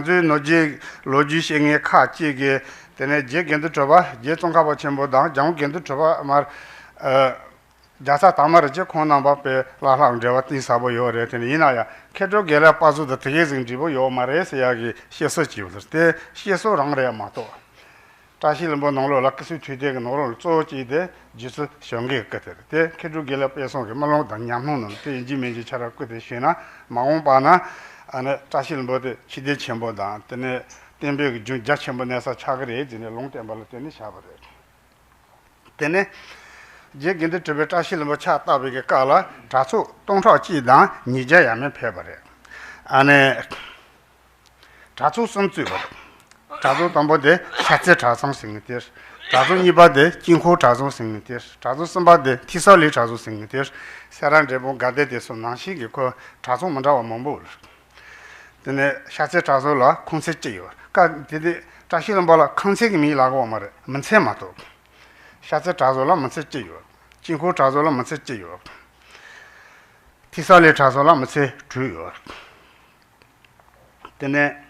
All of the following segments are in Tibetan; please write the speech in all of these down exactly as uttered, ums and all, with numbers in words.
ཚོའི་ནོར་རྒྱུན་ལོ་རྒྱུས་བཤད་མཁན་ཁག་ཅིག་གིས་དེ་ནས་རྗེ་དགེ་འདུན་གྲུབ་པ་རྗེ་ཙོང་ཁ་པ་ཆེན་པོ་དང་འཇམ་དགེ་འདུན་གྲུབ་པ་མར་རྒྱལ་ཚབ་དར་མ་རིན་ཆེན་ཁོང་རྣམ་པ་དཔེ་བླ་ལྷག་འབྲེལ་བ་གཏིང་ཟབ་པོ་ཡོད་རེད། དེ་ནས་ཡིན་ན་ཡང་མཁས་གྲུབ་དགེ་ལེགས་དཔལ་བཟང་དང་དེ་གའི་ཟིག་འབྲེལ་བ་ཡོད་མ་རེད་ཟེར་ཡག་གི་བཤད་སྲོལ་ཅིག་ཡོད་ཟེར། དེ་བཤད་སྲོལ་རང་རེད་མ་གཏོགས། བཀྲ་ཤིས་ལྷུན་པོ་ནང་ལོགས་ལ་སྐུ་སྲུང་ཐུགས་རྟེན་གྱི་ནང་ལོགས་ལ་གཙོ་བོ་གཅིག་དེ་རྗེ་བཙུན་བྱམས་མགོན་གྱི་སྐུ་དེ་རེད། དེ་མཁས་གྲུབ་དགེ་ལེགས་དཔལ་བཟང་གི་རྨི་ལམ་དང་ཉམས་སྣང་ནང་དེ་ཡིན་གཅིག་མིན་གཅིག་ཆ་ར་སྐུ་དེ་བཞེངས་ན་མ་འོངས་པ་ན་ཨ་ནི་བཀྲ་ཤིས་ལྷུན་པོ་དེ་ཆོས་སྡེ་ཆེན་པོ་དང་དེ་ནས་བསྟན་པའི་གི་རྒྱུན་རྒྱ་ཆེན་པོ་གནས་ས་ཆགས་ཀྱི་རེད་ཟེར་ནས་ལུང་བསྟན་པ་ལ་བརྟེན་ནས་བཞག་པ་རེད། དེ་ནས་རྗེ་དགེ་འདུན་གྲུབ་པས་བཀྲ་ཤིས་ལྷུན་པོ་ཕྱག་བཏབ་པའི་གི་སྐབས་ལ་གྲྭ་ཚོགས་སྟོང་ཕྲག་གཅིག་དང་ཉིས་བརྒྱ་ཡས་མས་ཕེབས་པ་རེད། ཨ་ནི། གྲྭ་ཚོགས་གསུམ་བཙུགས་པ་རེད། གྲྭ་ཚོགས་དང་པོ་དེ་ཤར་རྩེ་གྲྭ་ཚང་ཟེར་མཁན་དེ། གྲྭ་ཚོགས་གཉིས་པ་དེ་དཀྱིལ་འཁོར་གྲྭ་ཚང་ཟེར་མཁན་དེ། གྲྭ་ཚོགས་གསུམ་པ་དེ་ཐེག་ས་ལའི་གྲྭ་ཚང་ཟེར་མཁན་དེ། སེ་ར་འབྲས་སྤུངས་དགའ་ལྡན་དེ་ཚོ་ནང་བཞིན་གྱི་ཁོ་གྲྭ་ཚོགས་མི་འདྲ་བ་མང་པོ་ཡོད་རེད། དེ་ནས་ཤར་རྩེ་གྲྭ་ཚང་ལ་ཁང་ཚན་གཅིག་ཡོད། སྐབས་དེ་དུས་བཀྲ་ཤིས་ལྷུན་པོ་ལ་ཁང་ཚན་གྱི་མིང་ལབ་ཀྱི་ཡོད་མ་རེད། མི་ཚན་མ་གཏོགས། ཤར་རྩེ་གྲྭ་ཚང་ལ་མི་ཚན་གཅིག་ཡོད། དཀྱིལ་འཁོར་གྲྭ་ཚང་ལ་མི་ཚན་གཅིག་ཡོད། ཐེག་ས་ལའི་གྲྭ་ཚང་ལ་མི་ཚན་དྲུག་ཡོད། དེ་ནས་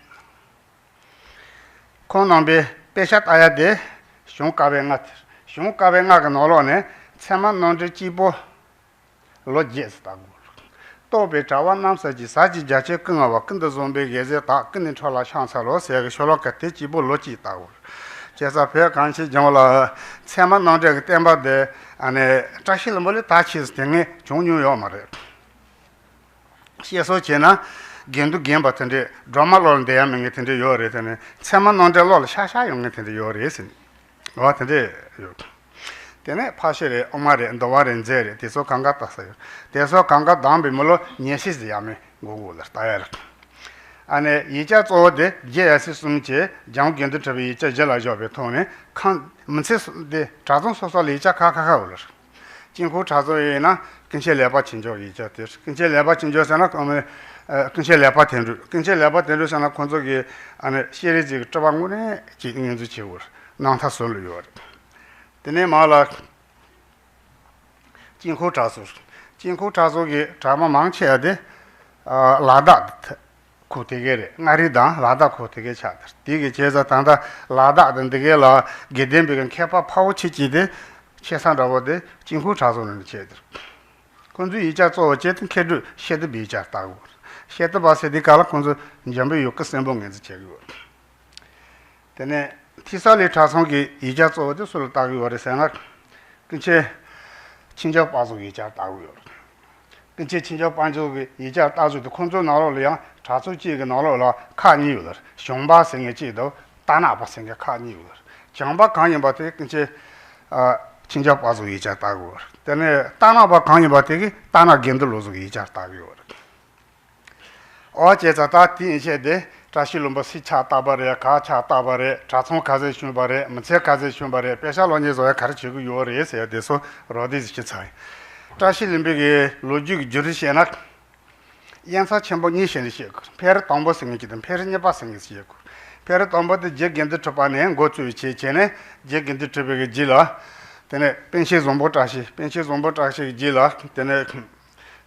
ཁོང་རྣམ་པའི་དཔེ་ཆ་ལྟ་ཡ་དེ་གཞུང་བཀའ་པོད་ལྔ་དེ། གཞུང་བཀའ་པོད་ལྔ་གི་ནང་ལོགས་ནས་ཚད་མ་རྣམ་འགྲེལ་གཅིག་པོ་ལོ་བརྒྱད་ཙམ་ལྟ་དགོས། རྟོགས་པའི་དྲ་བ་རྣམ་གསལ་གྱི། ཟབ་ཅིང་རྒྱ་ཆེར་བསྐུལ་བསྔགས་པ། ཀུན་ཏུ་བཟང་པོའི་དགེ་རྩའི་བདག་ཀུན་ནས་འཕྲོ་ལ་ཕྱག་འཚལ་ལོ་ཟེར་གྱི་ཤོ་ལོ་ཀ་དེ་གཅིག་པོ་ལོ་གཅིག་ལྟ་དགོས། བྱས་ཙང་བོད་གངས་ཅན་ལྗོངས་ལ་ཚད་མ་རྣམ་འགྲེལ་གྱི་བསྟན་པ་དེ་ཨ་ནི་བཀྲ་ཤིས་ལྷུན་པོ་ལས་ད་ཆེས་སུ་དེ་སྔ་བྱུང་མྱོང་ཡོད་མ་རེད། བཤད་སྲོལ་བྱས་ན་དགེ་འདུན་རྒན་པ་དེ་འདྲས་སྒྲོལ་མ་བློ་ལ་འདས་ཡ་མེད་མཁན་དེ་འདྲས་ཡོད་རེད། དེ་ནས་ཚད་མ་རྣམ་འགྲེལ་བློ་ལ་ཤར་ཤར་ཡོང་མཁན་དེ་འདྲས་ཡོད་རེད་ཟེར་ནས། འོ་དེ་འདྲས་ཡོད། དེ་ནས་ཕག་ཤི་རེད། ཨོ་མ་རེད། འདུལ་བ་རེད། མཛད་རེད། དེ་ཚོ་གང་ག་ལྟ་ས་ཡོད། དེ་ཚོ་གང་ག་བདམས་པའི་མི་ལོ་ཉི་ཤུ་ཙམ་ཡས་མས་འགོར་འགོར་ལ་ལྟ་ཡ་རེད། ཨ་ནི་ཡིག་ཆ་གཙོ་བོ་དེ་རྗེ་ཡབ་སྲས་གསུམ་གྱིས་འཇམ་དགེ་འདུན་གྲུབ་པའི་ཡིག་ཆ་གཞི་ལ་བཞག་པའི་ཐོག་ནས་ཁང་མི་ཚེ་སོ་དེ་གྲྭ་ཚང་སོ་སོ་ལ་ཡིག་ཆ་ཁག་ཁག་ཁག་ཡོད་ལ། དཀྱིལ་འཁོར་གྲྭ་ཚང་ཡིན་ན་ཀུན་མཁྱེན་ལེགས་པ་ཆོས་འབྱོར་ཡིག་ཆ་དེ། ཀུན་མཁྱེན་ལེགས་པ་ཆོས་འབྱོར་ཟེར་ན་ཨ་ནི་ཀུན་མཁྱེན་ལེགས་པ་དོན་གྲུབ། ཀུན་མཁྱེན་ལེགས་པ་དོན་གྲུབ་ཟེར་ན་ཁོང་ཚོ་གི་ཨ་ནི་ཤེས་རིག་ཅིག་གི་སྤྲུལ་པ་དངོས་གནས་ཅིག་ངོས་འཛིན་བྱེད་དགོས་རྣམ་ཐར་ཟུར་ལ་ཡོད་རེད། དེ་ནས་མར་ལ། དཀྱིལ་འཁོར་གྲྭ་ཚང་། དཀྱིལ་འཁོར་གྲྭ་ཚང་གི་གྲྭ་པ་མང་ཆེ་བ་དེ་ཨ་ལ་དྭགས་ཁུལ་དེ་གའི་རེད། མངའ་རིས་དང་ལ་དྭགས་ཁུལ་དེ་གའི་ཆགས་དེ། དེ་གི་བྱས་ཙང་ད་ལྟ་ལ་དྭགས་དང་འདི་གའི་ལ་དགེ་ལྡན་པའི་མཁས་པ་དཔའ་བོ་ཆེ་གཅིག་དེ་ཆེ་ས་འདྲ་བོ་དེ་དཀྱིལ་འཁོར་གྲྭ་ཚང་ནང་ནས་བྱས་དེ། ཁོང་ཚོའི་ཡིག་ཆ་གཙོ་བོ་བྱས་ཏེ་མཁས་གྲུབ་ཤེས་ཐུབ་པའི་ཡིག་ཆ་ལྟ་དགོས། ཤེས་ཐུབ་པ་ཟེར་དུས་སྐབས་ལ་ཁོང་ཚོ་འཇམ་པའི་ཡུལ་སྐུ་གསོན་པོ་ངོས་འཛིན་བྱེད་ཀྱི་ཡོད། དེ་ནས་ཐེག་ས་ལའི་གྲྭ་ཚང་གི་ཡིག་ཆ་གཙོ་བོ་དེ་སུ་ལ་ལྟ་གི་ཡོད་རེད་ཟེར་ན། ཀུན་མཁྱེན་ཆོས་འབྱོར་དཔལ་བཟང་གི་ཡིག་ཆ་ལྟ་གི་ཡོད་རེད། ཀུན་མཁྱེན་ཆོས་འབྱོར་དཔལ་བཟང་གི་ཡིག་ཆ་ལྟ་ཚུལ་དེ་ཁོང་ཚོའི་ནང་ལོགས་ལ་ཡང་གྲྭ་ཚང་གཅིག་གི་ནང་ལོགས་ལ་ཁག་གཉིས་ཡོད་རེད། བྱང་པ་ཟེར་མཁན་གཅིག་དང་རྟ་ནག་པ་ཟེར་མཁན་ཁག་གཉིས་ཡོད་རེད། བྱང་པ་གང་ཡིན་པ་དེ་ཀུན་མཁྱེན་ཨ་ཆོས་འབྱོར་དཔལ་བཟང་གི་ཡིག་ཆ་ལྟ་གི་ཡོད་རེད། དེ་ནས་རྟ་ནག་པ་གང་ཡིན་པ་དེ་གིས་རྟ་ནག་དགེ་འདུན་བློ་བཟང་གི་ཡིག་ཆ་ལྟ་གི་ཡོད་རེད། ཨོ་བྱས་ཙང་ད་དེ་ཡན་ཆད་དེ་བཀྲ་ཤིས་ལྷུན་པོ་སུས་ཕྱག་བཏབ་པ་རེད། ག་ཕྱག་བཏབ་པ་རེད། གྲྭ་ཚང་ག་ཚོད་བྱུང་བ་རེད། མི་ཚེ་ག་ཚོད་བྱུང་བ་རེད། དཔེ་ཆ་ཀློག་མཁན་ཚོ་ཡང་ག་རེ་བྱེད་ཀྱི་ཡོད་རེད་ཟེར་དེ་ཚོ་རོབ་བསྡུས་ཤིག་བྱས་ཚར་ཡིན། བཀྲ་ཤིས་ལྷུན་པོའི་གི་ལོ་རྒྱུས་ཀྱི་བརྒྱུད་རིམ་བཤད་ན། དབྱེ་མཚམས་ཆེན་པོ་གཉིས་བྱས་ནས་བཤད་དགོས། འཕེལ་རིམ་དང་པོ་ཟེར་མཁན་གཅིག་དང་འཕེལ་རིམ་གཉིས་པ་ཟེར་མཁན་གཅིག་བཤད་དགོས། འཕེལ་རིམ་དང་པོ་དེ་རྗེ་དགེ་འདུན་གྲུབ་པ་ནས་འགོ་བཙུགས་བྱས་བྱས་ནས་རྗེ་དགེ་འདུན་གྲུབ་པའི་གི་རྗེས་ལ། དེ་ནས་པཎ་ཆེན་བཟང་པོ་བཀྲ་ཤིས། པཎ་ཆེན་བཟང་པོ་བཀྲ་ཤིས་ཀྱི་རྗེས་ལ་དེ་ནས།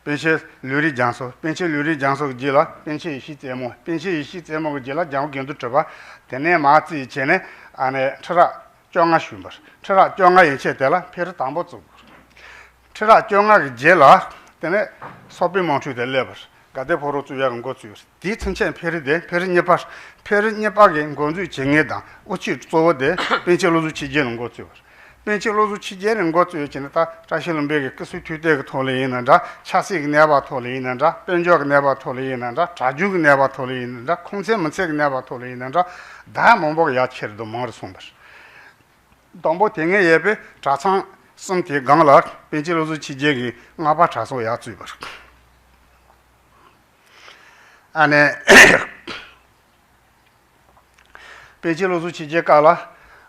པཎ་ཆེན་ལུས་རིགས་རྒྱ་མཚོ། པཎ་ཆེན་ལུས་རིགས་རྒྱ་མཚོ་གི་རྗེས་ལ་པཎ་ཆེན་ཡེ་ཤེས་རྩེ་མོ། པཎ་ཆེན་ཡེ་ཤེས་རྩེ་མོ་གི་རྗེས་ལ་འཇམ་དགེ་འདུན་གྲུབ་པ། དེ་ནས་མར་རྩིས་བྱས་ནས་ཨ་ནི་ཁྲི་རབས་བཅོ་ལྔ་བྱོན་པ་རེད། ཁྲི་རབས་བཅོ་ལྔ་ཡན་ཆད་དེ་ལ་འཕེལ་རིམ་དང་པོ་བཙུགས་པ་རེད། ཁྲི་རབས་བཅོ་ལྔ་གི་རྗེས་ལ་དེ་ནས་སོག་པོའི་དམག་འཁྲུག་དེ་སླེབས་པ་རེད། དགའ་ལྡན་ཕོ་བྲང་བཙུགས་ཡག་གི་འགོ་བཙུགས་པ་རེད། དེའི་ཚུན་ཆད་འཕེལ་རིམ་དེ་འཕེལ་རིམ་གཉིས་པ། འཕེལ་རིམ་གཉིས་པ་གི་འགོ་འཛུགས་བྱེད་མཁན་དང་དབུ་ཁྱུད་གཙོ་བོ་དེ་པཎ་ཆེན་བློ་བཟང་ཆོས་རྒྱན་ནས་འགོ་བཙུགས་པ་རེད། པཎ་ཆེན་བློ་བཟང་ཆོས་རྒྱན་ནས་འགོ་བཙུགས་ཡོད་ཀྱི་ནི་ད་བཀྲ་ཤིས་ལྷུན་པོའི་གི་སྐུ་གསུང་ཐུགས་རྟེན་གྱི་ཐོག་ལ་ཡིན་ན་འདྲ། ཆབ་སྲིད་ཀྱི་གནས་བབ་ཐོག་ལ་ཡིན་ན་འདྲ། དཔལ་འབྱོར་གྱི་གནས་བབ་ཐོག་ལ་ཡིན་ན་འདྲ། གྲྭ་རྒྱུན་གྱི་གནས་བབ་ཐོག་ལ་ཡིན་ན་འདྲ། ཁང་ཚན་མི་ཚན་གྱི་གནས་བབ་ཐོག་ལ་ཡིན་ན་འདྲ། ད་མང་པོ་གི་ཡ་ཆེ་རུ་དང་མང་རུ་སོང་བ་རེད། དང་པོ་དེ་སྔ་ཡོད་པའི་གྲྭ་ཚང་གསུམ་དེའི་སྒང་ལ་པཎ་ཆེན་བློ་བཟང་ཆོས་རྒྱན་གྱིས་སྔགས་པ་གྲྭ་ཚང་ཡར་བཙུགས་པ་རེད། ཨ་ནི། པཎ་ཆེན་བློ་བཟང་ཆོས་རྒྱན་སྐབས་ལ་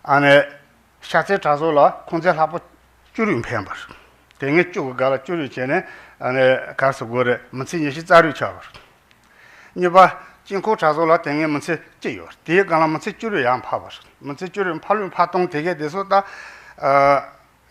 ཨ་ནི་ཤར་རྩེ་གྲྭ་ཚང་ལ་ཁང་ཚན་ལྷག་པ་བཅུ་རེ་འཕེན་པ་རེད། དེ་སྔའི་བཅུ་གི་སྒང་ལ་བཅུ་རེ་བྱས་ནས་ཨ་ནི་ག་རེ་ཟེར་དགོས་རེད། མི་ཚེ་ཉི་ཤུ་རྩ་དྲུག་ཆགས་པ་རེད། གཉིས་པ། དཀྱིལ་འཁོར་གྲྭ་ཚང་ལ་དེ་སྔའི་མི་ཚེ་གཅིག་ཡོད་རེད། དེའི་སྒང་ལ་མི་ཚེ་བཅུ་རེ་ཡར་འཕར་བ་རེད། མི་ཚེ་བཅུ་རེ་འཕར་ལུགས་འཕར་སྟངས་དེ་གས་དེ་ཚོ་ད་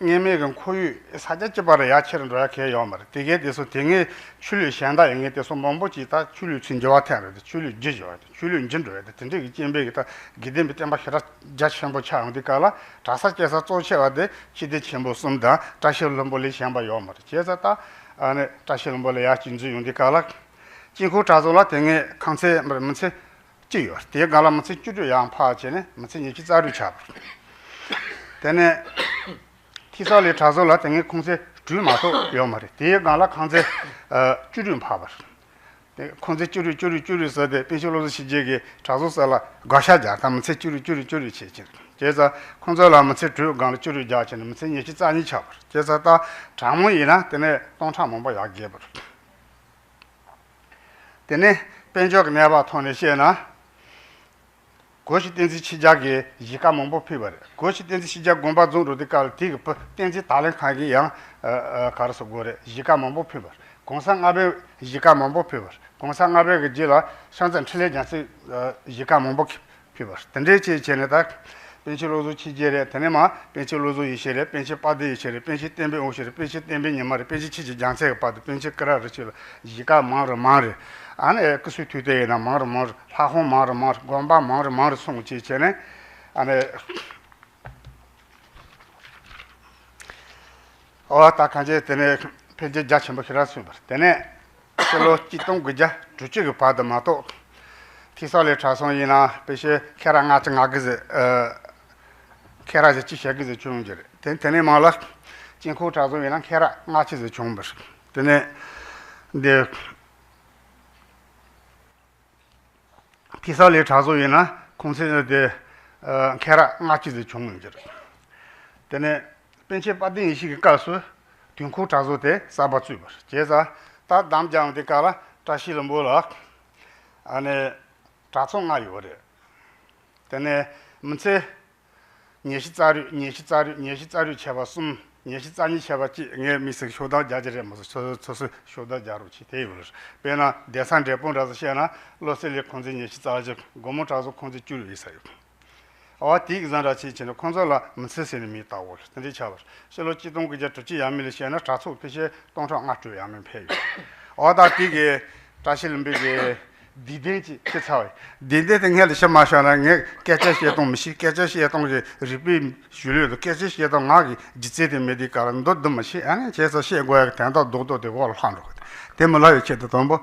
ཨ། སྔས་མའི་གི་ཁོར་ཡུག་ས་ཆ་གཅིག་པ་རེ་ཡར་ཁྱེར་འགྲོ་ཡ་གལ་ཡོད་མ་རེད། དེ་གའི་དེ་ཚོ་དེ་སྔའི་ཆོས་ལུགས་གཞན་དག་ཡིན་ངེས་དེ་ཚོ་མང་པོ་ཅིག་ད་ཆོས་ལུགས་ཚུར་འགྱུར་བ་ཐེབས་རེད། དེ་ཆོས་ལུགས་འགྱུར་འགྲོ་ཡ་དེ་ཆོས་ལུགས་འགྱུར་འགྲོ་ཡ་དེ་དེ་འདྲའི་གི་རྐྱེན་པས་གི་ད་དགེ་ལྡན་པའི་བསྟན་པ་ཞེ་དྲག་རྒྱ་ཆེན་པོ་ཆགས་ཡོང་དུས་སྐབས་ལ་གྲྭ་ས་སྐྱེལ་ས་གཙོ་ཆེ་བ་དེ་ཆོས་སྡེ་ཆེན་པོ་གསུམ་དང་བཀྲ་ཤིས་ལྷུན་པོ་ལས་གཞན་པ་ཡོད་མ་རེད། བྱས་ཙང་ད་ཨ་ནི་བཀྲ་ཤིས་ལྷུན་པོ་ལ་ཡར་ཅིག་འཛུལ་ཡོང་དུས་སྐབས་ལ་དཀྱིལ་འཁོར་གྲྭ་ཚང་ལ་དེ་སྔའི་ཁང་ཚན་མི་ཚེ་གཅིག་ཡོད། དེའི་སྒང་ལ་མི་ཚེ་བཅུ་དྲུག་ཡར་འཕར་བྱས་ནས་མི་ཚེ་ཉི་ཤུ་རྩ་དྲུག་ཆགས་པ་རེད། དེ་ནས་ཐེ་ས་ལའི་གྲྭ་ཚང་ལ་དེ་སྔའི་ཁང་ཚན་དྲུག་མ་གཏོགས་ཡོད་མ་རེད། དེའི་སྒང་ལ་ཁང་ཚན་ཨ་བཅུ་དྲུག་འཕར་བ་རེད། དེ་ཁང་ཚན་བཅུ་དྲུག་བཅུ་དྲུག་བཅུ་དྲུག་ཟེར་ཏེ་པཎ་ཆེན་བློ་བཟང་ཆོས་རྒྱན་གྱིས་གྲྭ་ཚང་ཟེར་ལ་དགག་བྱ་རྒྱག་ད་མི་ཚེ་བཅུ་དྲུག་བཅུ་དྲུག་བཅུ་དྲུག་བྱས་ཀྱི་རེད། བྱས་ཙང་ཁང་ཚན་ལ་མི་ཚེ་དྲུག་སྒང་ལ་བཅུ་དྲུག་རྒྱག་བྱས་ནས་མི་ཚེ་ཉི་ཤུ་རྩ་གཉིས་ཆགས་པ་རེད། བྱས་ཙང་ད་གྲངས་མང་ཡིན་ན་དེ་ནས་སྟོང་ཕྲག་མང་པོ་ཡར་རྒྱས་པ་རེད། དེ་ནས་དཔལ་འབྱོར་གྱི་གནས་བབ་ཐོག་ནས་བཤད་ན། གོ་ཤྲི་བསྟན་འཛིན་ཆོས་རྒྱལ་གྱིས་གཞིས་ཀ་མང་པོ་ཕུལ་བ་རེད། གོ་ཤྲི་བསྟན་འཛིན་ཆོས་རྒྱལ་དགོན་པ་འཛུགས་འགྲོ་དུས་སྐབས་ལ་དེ་གི་བུ་བསྟན་འཛིན་དར་ལེན་ཁང་གིས་ཡང་ཨ་ཨ་ག་རེ་ཟེར་དགོས་རེད། གཞིས་ཀ་མང་པོ་ཕུལ་བ་རེད། གོང་ས་ལྔ་པས་གཞིས་ཀ་མང་པོ་ཕུལ་བ་རེད། གོང་ས་ལྔ་པའི་གི་རྗེས་ལ་ཤར་རྩེ་འཕྲིན་ལས་རྒྱལ་མཚན་གཞིས་ཀ་མང་པོ་ཕུལ་བ་རེད། དེ་འདྲའི་ཆེད་བྱས་ནས་ད། པཎ་ཆེན་བློ་བཟང་ཆོས་རྒྱན་རེད། དེ་ནས་མ་པཎ་ཆེན་བློ་བཟང་ཡེ་ཤེས་རེད། པཎ་ཆེན་དཔལ་ལྡན་ཡེ་ཤེས་རེད། པཎ་ཆེན་བསྟན་པའི་དབང་ཕྱུག་རེད། པཎ་ཆེན་བསྟན་པའི་ཉི་མ་རེད། པཎ་ཆེན་ཆོས་ཀྱི་རྒྱལ་མཚན་གྱི་བར་དུ་པཎ་ཆེན་ཀུ་ར་རིན་ཆེན་ལ་གཞིས་ཀ་མང་རུ་མང་རུ། ཨ་ནི་སྐུ་སྲུང་ཐུགས་རྟེན་ཡིན་ན་མང་རུ་མང་རུ། ལྷ་ཁང་མང་རུ་མང་རུ། དགོན་པ་མང་རུ་མང་རུ་སོང་བྱས་བྱས་ནས་ཨ་ནི། ཨོ་ད་གང་ཅི་དེ་ནས་འཕེལ་རྒྱས་རྒྱ་ཆེན་པོ་ཞེ་དྲག་སོང་བ་རེད། དེ་ནས་ཕྱི་ལོ་གཅིག་སྟོང་དགུ་བརྒྱ་དྲུག་ཅུ་གི་བར་དུ་མ་གཏོགས། ཐེ་ས་ལའི་གྲྭ་ཚང་ཡིན་ན་དཔེ་ཆ་ཁེ་ར་ལྔ་བཅུ་ང་དགུ་ཟིག་ཨ་ཁེ་ར་བཞི་བཅུ་ཞེ་དགུ་ཟིག་བྱུང་ཡོང་གི་རེད། དེ་དེ་ནས་མང་ལ་དཀྱིལ་འཁོར་གྲྭ་ཚང་ཡིན་ན་ཁེ་ར་ལྔ་བཅུ་ཟིག་བྱུང་བ་རེད། དེ་ནས་འདི། ཐེ་ས་ལའི་གྲྭ་ཚང་ཡིན་ན་ཁང་ཚན་དེ་ཨ་ཁེ་ར་ལྔ་བཅུ་ཙམ་བྱུང་ཡོང་གི་རེད། དེ་ནས་པཎ་ཆེན་དཔལ་ལྡན་ཡེ་ཤེས་ཀྱི་སྐབས་སུ་དུས་འཁོར་གྲྭ་ཚང་དེ་གསར་པ་བཙུགས་པ་རེད། བྱས་ཙང་ད་འདམ་རྒྱང་དེ་ག་ལ་བཀྲ་ཤིས་ལྷུན་པོ་ལ་ཨ་ནི་གྲྭ་ཚང་ལྔ་ཡོད་རེད། དེ་ནས་མི་ཚེ་ཉི་ཤུ་རྩ་དྲུག་ཉི་ཤུ་རྩ་དྲུག་ཉི་ཤུ་རྩ་དྲུག་བྱས་པ་གསུམ། ཉི་ཤུ་རྩ་གཉིས་བྱས་པ་གཅིག་ངས་དམིགས་བསལ་ཤོག་ལྡེབ་རྒྱག་གི་རེད་མ་གཏོགས་སོ་སོ་སོ་སོས་ཤོག་ལྡེབ་རྒྱག་རོགས་བྱེད། དེ་ཡོད་རེད། དཔེར་ན་གདན་ས་འབྲས་སྤུངས་འདྲ་ཟེར་བཤད་ན་བློ་གསལ་གླིང་ཁང་ཚན་ཉི་ཤུ་རྩ་བཞི། སྒོ་མོ་གྲྭ་ཚང་ཁང་ཚན་བཅུ་དྲུག་ཡོད་ས་ཡོད། འོ་དེ་གི་བཟང་འདྲ་བྱེད་བྱས་ནས་ཁོང་ཚོ་ལ་མི་ཚེ་ཟེར་ནས་མིང་བཏགས་འོ་དེ་འདྲའི་ཆགས་པ་རེད། ཕྱི་ལོ་གཅིག་སྟོང་དགུ་བརྒྱ་དྲུག་ཅུ་ཡས་མས་ལ་བཤད་ན་གྲྭ་ཚང་ཕལ་ཆེར་སྟོང་ཕྲག་ལྔ་དྲུག་ཡས་མས་འཕེལ་ཡོད། འོ་ད་དེ་གི་བཀྲ་ཤིས་ལྷུན་པོ་གི་བསྡུས་དོན་ཅིག་ཅི་ཚར་བས། བསྡུས་དོན་དེ་སྔོན་ལ་ཞུ་མ་བྱུང་ན་ངས་སྐད་ཆ་བཤད་སྟངས་མི་ཤེས། སྐད་ཆ་བཤད་སྟངས་ཀྱི་རིག་པའི་གཞུང་ལུགས་དང་སྐད་ཆ་བཤད་སྟངས་ངག་གི་སྒྱུ་རྩལ་དེ་མེད་དུས་ག་ལ་མདོར་བསྡུ་མི་ཤེས། ཨ་ནི་བྱས་ཙང་བཤད་དགོས་ཡག་གི་དོན་དག་རྡོག་རྡོག་དེ་འོག་ལ་ལྷག་འགྲོ་གི། དེ་མི་ལབ་ཡོད་ཆེད་དུ་དང་པོ།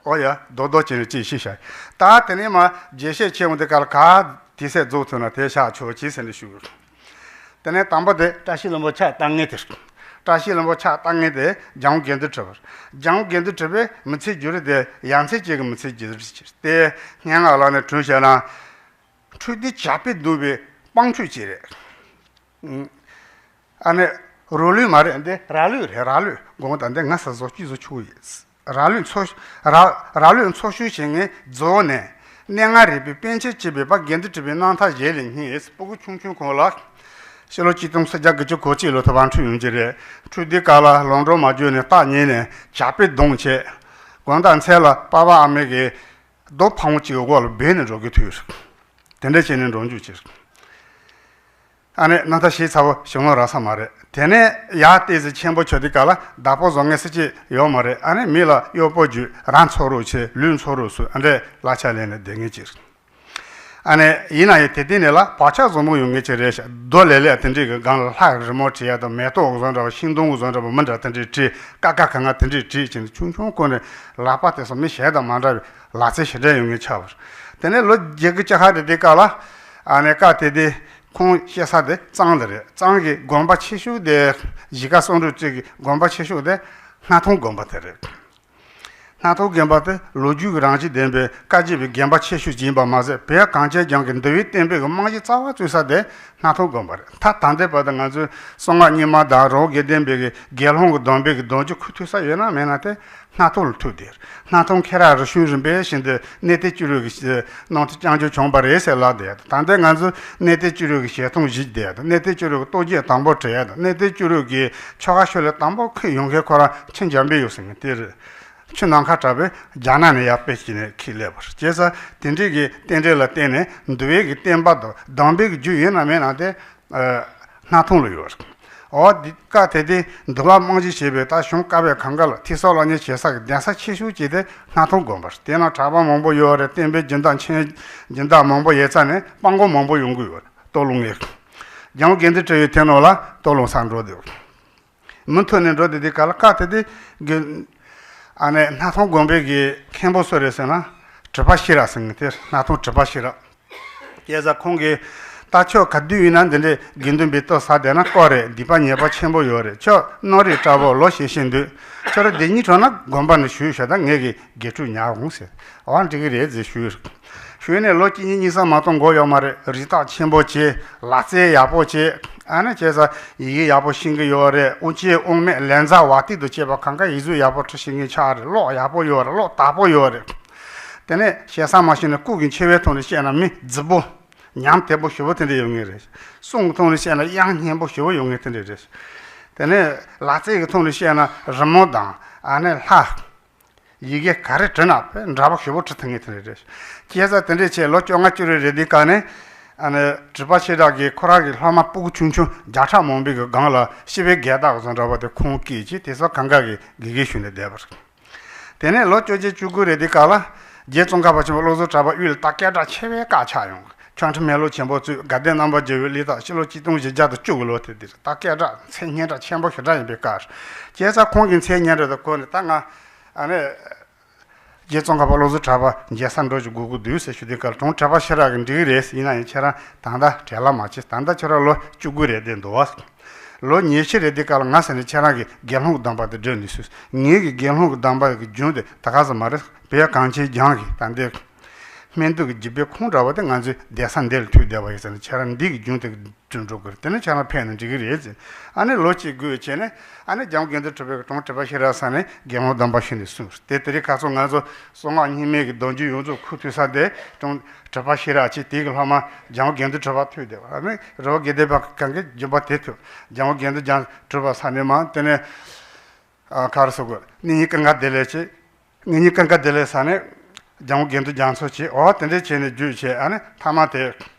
ཨོ་ཡ་རྡོག་རྡོག་ཅན་ཅིག་ཤེས་བྱ། ད་དེ་ནས་མ་རྒྱས་བཤད་བྱེད་འོང་དུས་ག་ལ་ག་དེ་ཚད་རྫོགས་ཐུབ་ན་དེ་བཞག་ཆོག་ཅིག་ཟེར་ནས་ཞུ། དེ་ནས་དང་པོ་དེ་བཀྲ་ཤིས་ལྷུན་པོ་ཕྱག་བཏབ་མཁན་དེ་རེད། བཀྲ་ཤིས་ལྷུན་པོ་ཕྱག་བཏབ་མཁན་དེ་ལྗང་གུ་དགེ་འདུན་གྲུབ་པ་རེད། ལྗང་གུ་དགེ་འདུན་གྲུབ་པས་མི་ཚེ་བརྒྱུད་རིམ་དེ་ཡ་མཚན་ཅན་གྱི་མི་ཚེ་བརྒྱུད་རིམ་ཅིག་རེད་དེ། སྙན་ངག་ལ་ནི་དྲངས་བྱས་ན། འཕྲུལ་དེ་ཇག་པས་བརྡུངས་པའི་དཔང་འཕྲུལ་ཅིག་རེད། ཨ་ནི་རོ་ལུག་མ་རེད། འདི་ར་ལུག་རེད། ར་ལུག་དགོངས་དག་འདི་ང་ས་བཟོ་བཅུད་བཟོ་ཆུ་བོ་ཡིན། ར་ལུག་འཚོ་ར་ར་ལུག་འཚོ་བཞུད་བྱེད་མཁན་རྫོགས་ནས་གནས་ལྔ་རིག་པའི་པཎ་ཆེན་སྐྱེས་པའི་པ་དགེ་འདུན་གྲུབ་པའི་རྣམ་ཐར་ཞལ་ལས་རྙེད། སྤུ་གུ་ཆུང་ཆུང་ཁོང་ལ་ཕྱི་ལོ་གཅིག་སྟོང་ཁྲི་བརྒྱ་དགུ་བཅུ་གོ་གཅིག་ལོ་ཐོག་བང་ཁྲུས་ཡོང་གི་རེད། ཁྲུས་དུས་སྐབས་ལ་ལོང་འགྲོ་མ་བརྗོད་ནས་རྟགས་ཉིད་ནས་ཇག་པས་བརྡུངས་བྱས། དགོང་དག་མཚན་ལ་པ་ཕ་ཨ་མའི་གི་རྡོ་ཕ་བོང་གཅིག་གི་འོག་ལ་སྦས་ནས་འགྲོ་གི་དུས་རེད། དེ་འདྲ་བྱས་ནས་འགྲོ་རྒྱུ་ཅིག་ཨ་ནི་རྣམ་ཐར་ཞིབ་ཚགས་པོ་ཞིབ་མོ་རག་ས་མ་རེད། དེ་ནས་ཡར་ཏོག་ཙམ་ཆེན་པོ་ཆགས་དུས་སྐབས་ལ་བདག་པོ་བཟོ་མཁན་སུ་གཅིག་ཡོད་མ་རེད། ཨ་ནི་མི་ལ་གཡོག་པོ་བརྒྱུད་རང་འཚོ་རོགས་བྱེད་ལུས་འཚོ་རོགས་སུ་ཨ་འདྲས་གླ་ཆ་ལེན་ནས་བསྡད་མཁན་ཅིག་ཨ་ནི་ཡིན་ན་ཡང་དེ་དུས་ནས་ལ་བག་ཆགས་བཟང་པོ་ཡོད་མཁན་ཅིག་རེད་ཤག་རྡོ་ལེབ་ལེབ་དེ་འདྲས་ཀྱི་སྒང་ལ་ལྷ་རི་མོ་བྲིས་ཡ་དང་མེ་ཏོག་བཟོ་འདྲ་བ་ཤིང་སྡོང་བཟོ་འདྲ་བ་མི་འདྲ་དེ་འདྲས་བྲིས། ཀ་ཁ་ག་ང་དེ་འདྲས་བྲིས་བྱས་ནས་ཆུང་ཆུང་སྒང་ནས་ལག་པ་དེ་ཚོ་མི་གཞན་དང་མ་འདྲ་བའི་ལག་རྩལ་ཞེ་དྲག་ཡོད་མཁན་ཆགས་པ་རེད། དེ་ནས་ལོ་བརྒྱད་དགུ་བཅུ་ཁ་དེ་དུས་སྐབས་ལ་ཨ་ནི་སྐབས་དེ་དུས་ཁོང་སྐྱེས་ས་དེ་གཙང་དེ་རེད། གཙང་གི་དགོན་པ་ཆེ་ཤོས་དེ་གཞིས་ཀ་གསང་སྒྲུབ་རྩེ་གི་དགོན་པ་ཆེ་ཤོས་དེ་སྣར་ཐང་དགོན་པ་དེ་རེད། སྣར་ཐང་དགོན་པ་དེ་ལོ་རྒྱུས་ཀྱི་རང་བཞིན་ལྡན་པའི་བཀའ་བརྒྱུད་པའི་དགོན་པ་ཆེ་ཤོས་ཡིན་པ་མ་ཟད། བོད་གངས་ཅན་ལྗོངས་ཀྱི་འདུལ་བའི་བསྟན་པའི་རྨང་གཞི་རྩ་བ་བཙུགས་ས་དེ་སྣར་ཐང་དགོན་པ་རེད། ད་ད་ལྟའི་བར་དུ་ང་ཚོའི་གསང་སྔགས་རྙིང་མ་དང་རི་བོ་དགེ་ལྡན་པའི་དགེ་སློང་གི་སྡོམ་པའི་གི་སྡོམ་རྒྱུན་འཁུར་ཐུབ་ས་ཡོད་ན་མེད་ན་དེ་སྣར་ཐང་ལ་ཐུག་བསྡད། སྣར་ཐང་ཁེ་ར་རི་ཤུན་རིམ་པས་བཞིན་དུ་གནས་བརྟན་བཅུ་དྲུག་གི་ནང་དུ་བསྐྱང་རྒྱུ་བྱུང་བ་རེད་ཟེར་ལབ་བསྡད་ཡ་དང་། ད་ལྟའི་ང་ཚོ་གནས་བརྟན་བཅུ་དྲུག་གི་ཞལ་མཐོང་བཞེས་བསྡད་ཡ་དང་། གནས་བརྟན་བཅུ་དྲུག་གི་རྟོགས་བརྗོད་དང་པོ་བྲི་ཡ་དང་། གནས་བརྟན་བཅུ་དྲུག་གི་ཆོ་ག་ཤོ་ལོ་དང་པོ་འཁོད་ཡོང་མཁན་ཁོ་རང་ཆོས་འཇམ་དཔལ་ཡུལ་ཟེར་མཁན་དེ་རེད། ཆུ་ནམ་མཁའ་གྲགས་པས་རྒྱ་ནག་ནས་ཡར་དཔེ་བྱས་ནས་ཁྱེར་སླེབས་པ་རེད། བྱས་ཙང་དེ་འདྲའི་གི་རྟེན་འབྲེལ་ལ་བརྟེན་ནས་འདུལ་བའི་གི་བསྟན་པ་དང་སྡོམ་པའི་གི་རྒྱུ་ཡིན་ན་མེད་ན་དེ། ཨ། སྣར་ཐང་ལ་ཡོད་རེད། འོ་འདི་སྐབས་དེ་དུས་འདུལ་བ་རྨང་གཞི་བྱས་པའི་ད་གཞུང་བཀའ་པོད་གང་ག་ལ་ཐོས་བསམ་སློབ་གཉེར་བྱེད་ས་གི་གདན་ས་ཆེ་ཤོས་ཅིག་དེ་སྣར་ཐང་དགོན་པ་རེད། དེ་ན་གྲྭ་པ་མང་པོ་ཡོད་རེད། བསྟན་པའི་སྦྱིན་བདག་མཁན་སྦྱིན་བདག་མང་པོ་ཡོད་ས་ནས་སྤྲང་པོ་མང་པོ་ཡོང་གི་ཡོད་རེད། སྟོད་ལུང་ངེར་རྒྱལ་དབང་དགེ་འདུན་གྲུབ་པའི་དེ་ནང་ལ་སྟོད་ལུང་སར་འགྲོ་བསྡད་ཡོད་རེད། མུ་མཐུད་ནས་འགྲོ་བསྡད་དུས་སྐབས་ལ་སྐབས་དེ་དུས་དགེ་ཨ་ནི་སྣར་ཐང་དགོན་པའི་གི་མཁན་པོ་སུ་རེད་ཟེར་ན། གྲུབ་པ་ཤེས་རབ་ཟེར་མཁན་དེ་སྣར་ཐང་གྲུབ་པ་ཤེས་རབ། སྐྱེས་ས་ཁོང་གིས་ད་ཁྱོད་ག་དུས་ཡིན་ན་འདི་འདྲའི་དགེ་འདུན་པའི་ལྟོ་ཟ་བསྡད་ན་དཀའ་རེད། སྡིག་པ་ཉེས་པ་ཆེན་པོ་ཡོད་རེད། ཁྱོད་སྣོད་རིགས་བཀྲ་བོ་ལོ་ཞེ་ཞེ་འདུག་ཁྱོད་རང་འདི་གཉིས་གྲོངས་ན་དགོན་པ་ནས་བཞུགས་ཤོག་ད་ངས་གི་དགེ་ཕྲུག་ཉར་འོང་ཟེར། འོ་འགྲིག་གི་རེད་ཟེར་ཞུས། ཞུས་ནས་ལོ་གཅིག་གཉིས་གཉིས་ཙམ་མ་གཏོགས་འགོར་ཡོད་མ་རེད། རིགས་བརྟག་ཆེན་པོ་བྱས། ལག་རྩལ་ཡག་པོ་བྱས། ཨ་ནི་བྱས་ཙང་ཡི་གེ་ཡག་པོ་ཤེས་ཀྱི་ཡོད་རེད། དབུ་ཅན་དབུ་མེད་ལན་ཚྭ་བ་ཏིག་ཏུ་བྱས་པ་གང་ག་ཡིག་གཟུགས་ཡག་པོ་འབྲི་ཤེས་མཁན་ཆགས་རེད། ཀློག་ཡག་པོ་ཡོད་རེད། ཀློག་དག་པོ་ཡོད་རེད། དེ་ནས་ཞེ་ས་མ་ཤེས་ན་སྐུ་གི་མཆེ་བའི་ཐོག་ནས་བཤད་ན་མི་རྫིག་པོ། ཉམས་དོད་པོ་ཞེ་པོ་དེ་འདྲ་ཡོད་ངེས་རེད། གསུང་གི་ཐོག་ནས་བཤད་ན་དབྱངས་སྙན་པོ་ཞེ་པོ་ཡོད་ངེས་དེ་འདྲ་རེད། དེ་ནས་ལག་རྩལ་གྱི་ཐོག་ནས་བཤད་ན་རི་མོ་དང་ཨ་ནི་ལྷ། ཡི་གེ་ག་རེ་བྲིས་ན་དཔེ་འདྲ་པོ་ཞེ་པོ་བྲིས་ཐུབ་ངེས་དེ་འདྲ་རེད། བྱས་ཙང་དེ་འདྲ་བྱས་ལོ་བཅོ་ལྔ་བཅུ་རེ་རེ་འདི་ག་ནས་ཨ་ནི་གྲུབ་པ་ཤེས་རབ་ཀྱིས་ཁོ་རང་གི་སློབ་མ་སྤུ་གུ་ཆུང་ཆུང་བརྒྱ་ཕྲག་མང་པོའི་གི་སྒང་ལ་སྤྱི་པའི་རྒྱལ་དར་བཟོ་འདྲ་པོ་དེ་ཁུངས་བསྐྱེལ་བྱས། དེ་ཚོ་གང་ག་གི་དགེ་རྒན་ཞུས་ནས་བསྡད་པ་རེད། དེ་ནས་ལོ་བཅོ་བརྒྱད་བཅུ་དགུ་རེ་འདི་ག་ལ་རྗེ་ཙོང་ཁ་པ་ཆེན་པོ་བློ་བཟང་གྲགས་པ་དབུས་ལ་ད་སྐད་གྲགས་ཆེ་བའི་བཀའ་ཆགས་ཡོང་། ཆོ་འཕྲུལ་མེ་ལོང་ཆེན་པོ་གཙོས་དགའ་ལྡན་རྣམ་པར་རྒྱལ་བའི་གླེགས་རྟགས་ཕྱི་ལོ་ཆིག་སྟོང་བཞི་བརྒྱ་དང་བཅུ་དགུ་ལོ་དེ་འདིར་ད་སྐད་གྲགས་མཚན་སྙན་གྲགས་ཆེན་པོ་ཞེ་དྲག་ཡིན་པའི་བཀའ། བྱས་ཙང་ཁོང་གི་མཚན་སྙན་གྲགས་དང་གོ་ནས་ད་ང་ཨ་ནི་རྗེ་ཙོང་ཁ་པ་བློ་བཟང་གྲགས་པ་མཇལ་ས་འགྲོ་ཞིག་དགོས་ཀྱི་འདུག་ཟེར་ཞུ་དུས་སྐབས་ལ་དྲུང་ཁྲི་པ་ཤེས་རབ་ཀྱིས་འགྲིག་གི་རེད། ཡིན་ན་ཡང་ཁྱེད་རང་ད་ལྟ་བྲེལ་བ་མ་བྱེད། ད་ལྟ་ཁྱེད་རང་ལོ་བཅུ་དགུ་རེད་དེ་འདུག་བ། ལོ་ཉི་ཤུ་རེ་འདི་སྐབས་ལ་ང་ཟེར་ནས་ཁྱེད་རང་གི་དགེ་སློང་གི་སྡོམ་པ་དེ་སྒྲུབ་ནས་སུས། ངེད་ཀྱི་དགེ་སློང་གི་སྡོམ་པ་གི་རྒྱུན་དེ་ད་ག་ཟེ་མ་རེད། བོད་གངས་ཅན་ལྗོངས་ཀྱི་ད་འདི་སྨན་དུག་གི་རྒྱུད་པའི་ཁུངས་འདྲ་བ་དེ་ང་ཚོའི་གདན་ས་འདི་ལ་ཐུག་བསྡད་པ་ཡིན་ཟེར་ནས་ཁྱེད་རང་འདི་གི་རྒྱུན་དེ་སྒྲུབ་འགྲོ་དགོས་རེད། དེ་ནས་ཁྱེད་རང་ཕེབས་ནས་འགྲིག་གི་རེད་ཟེར། ཨ་ནི་ལོ་གཅིག་སྒུག་བྱས་ནས་ཨ་ནི་རྒྱལ་དབང་དགེ་འདུན་གྲུབ་པའི་དྲུང་ཁྲི་པ་ཤེས་རབ་ས་ནས་དགེ་སློང་སྡོམ་པ་ཞུས་ནས་གསུངས་རེད། དེ་དེ་རིང་ཁ་སང་ང་ཚོ་གསང་སྔགས་རྙིང་མའི་གི་གདུང་རྒྱུད་ཡོངས་རྫོགས་ཁུ་ཐུག་ས་དེ་དྲུང་ཁྲི་པ་ཤེས་རབ་ཅེས་དེ་གི་སློབ་མ་རྒྱལ་དབང་དགེ་འདུན་གྲུབ་པ་ཐུག་བསྡད་པ། ཨ་ནི་རི་བོ་དགེ་ལྡན་པ་གང་གི་སྦྱིན་པ་དེ་ཐུག་རྒྱལ་དབང་དགེ་འདུན་རྒྱལ་གྲུབ་པ་ས་ནས་མ་དེ་ནས་ཨ་ག་རེ་ཟེར་དགོས། གནས་རྙིང་ཀུན་དགའ་བདེ་ལེགས་ཅེས། གནས་རྙིང་ཀུན་དགའ་བདེ་ལེགས་ས་ནས་རྒྱལ་དབང་དགེ་འདུན་རྒྱ་མཚོ་བྱས། འོ་དེ་འདྲས་བྱས་ནས་བརྒྱུད་བྱས། ཨ་ནི་མཐའ་མ་དེ་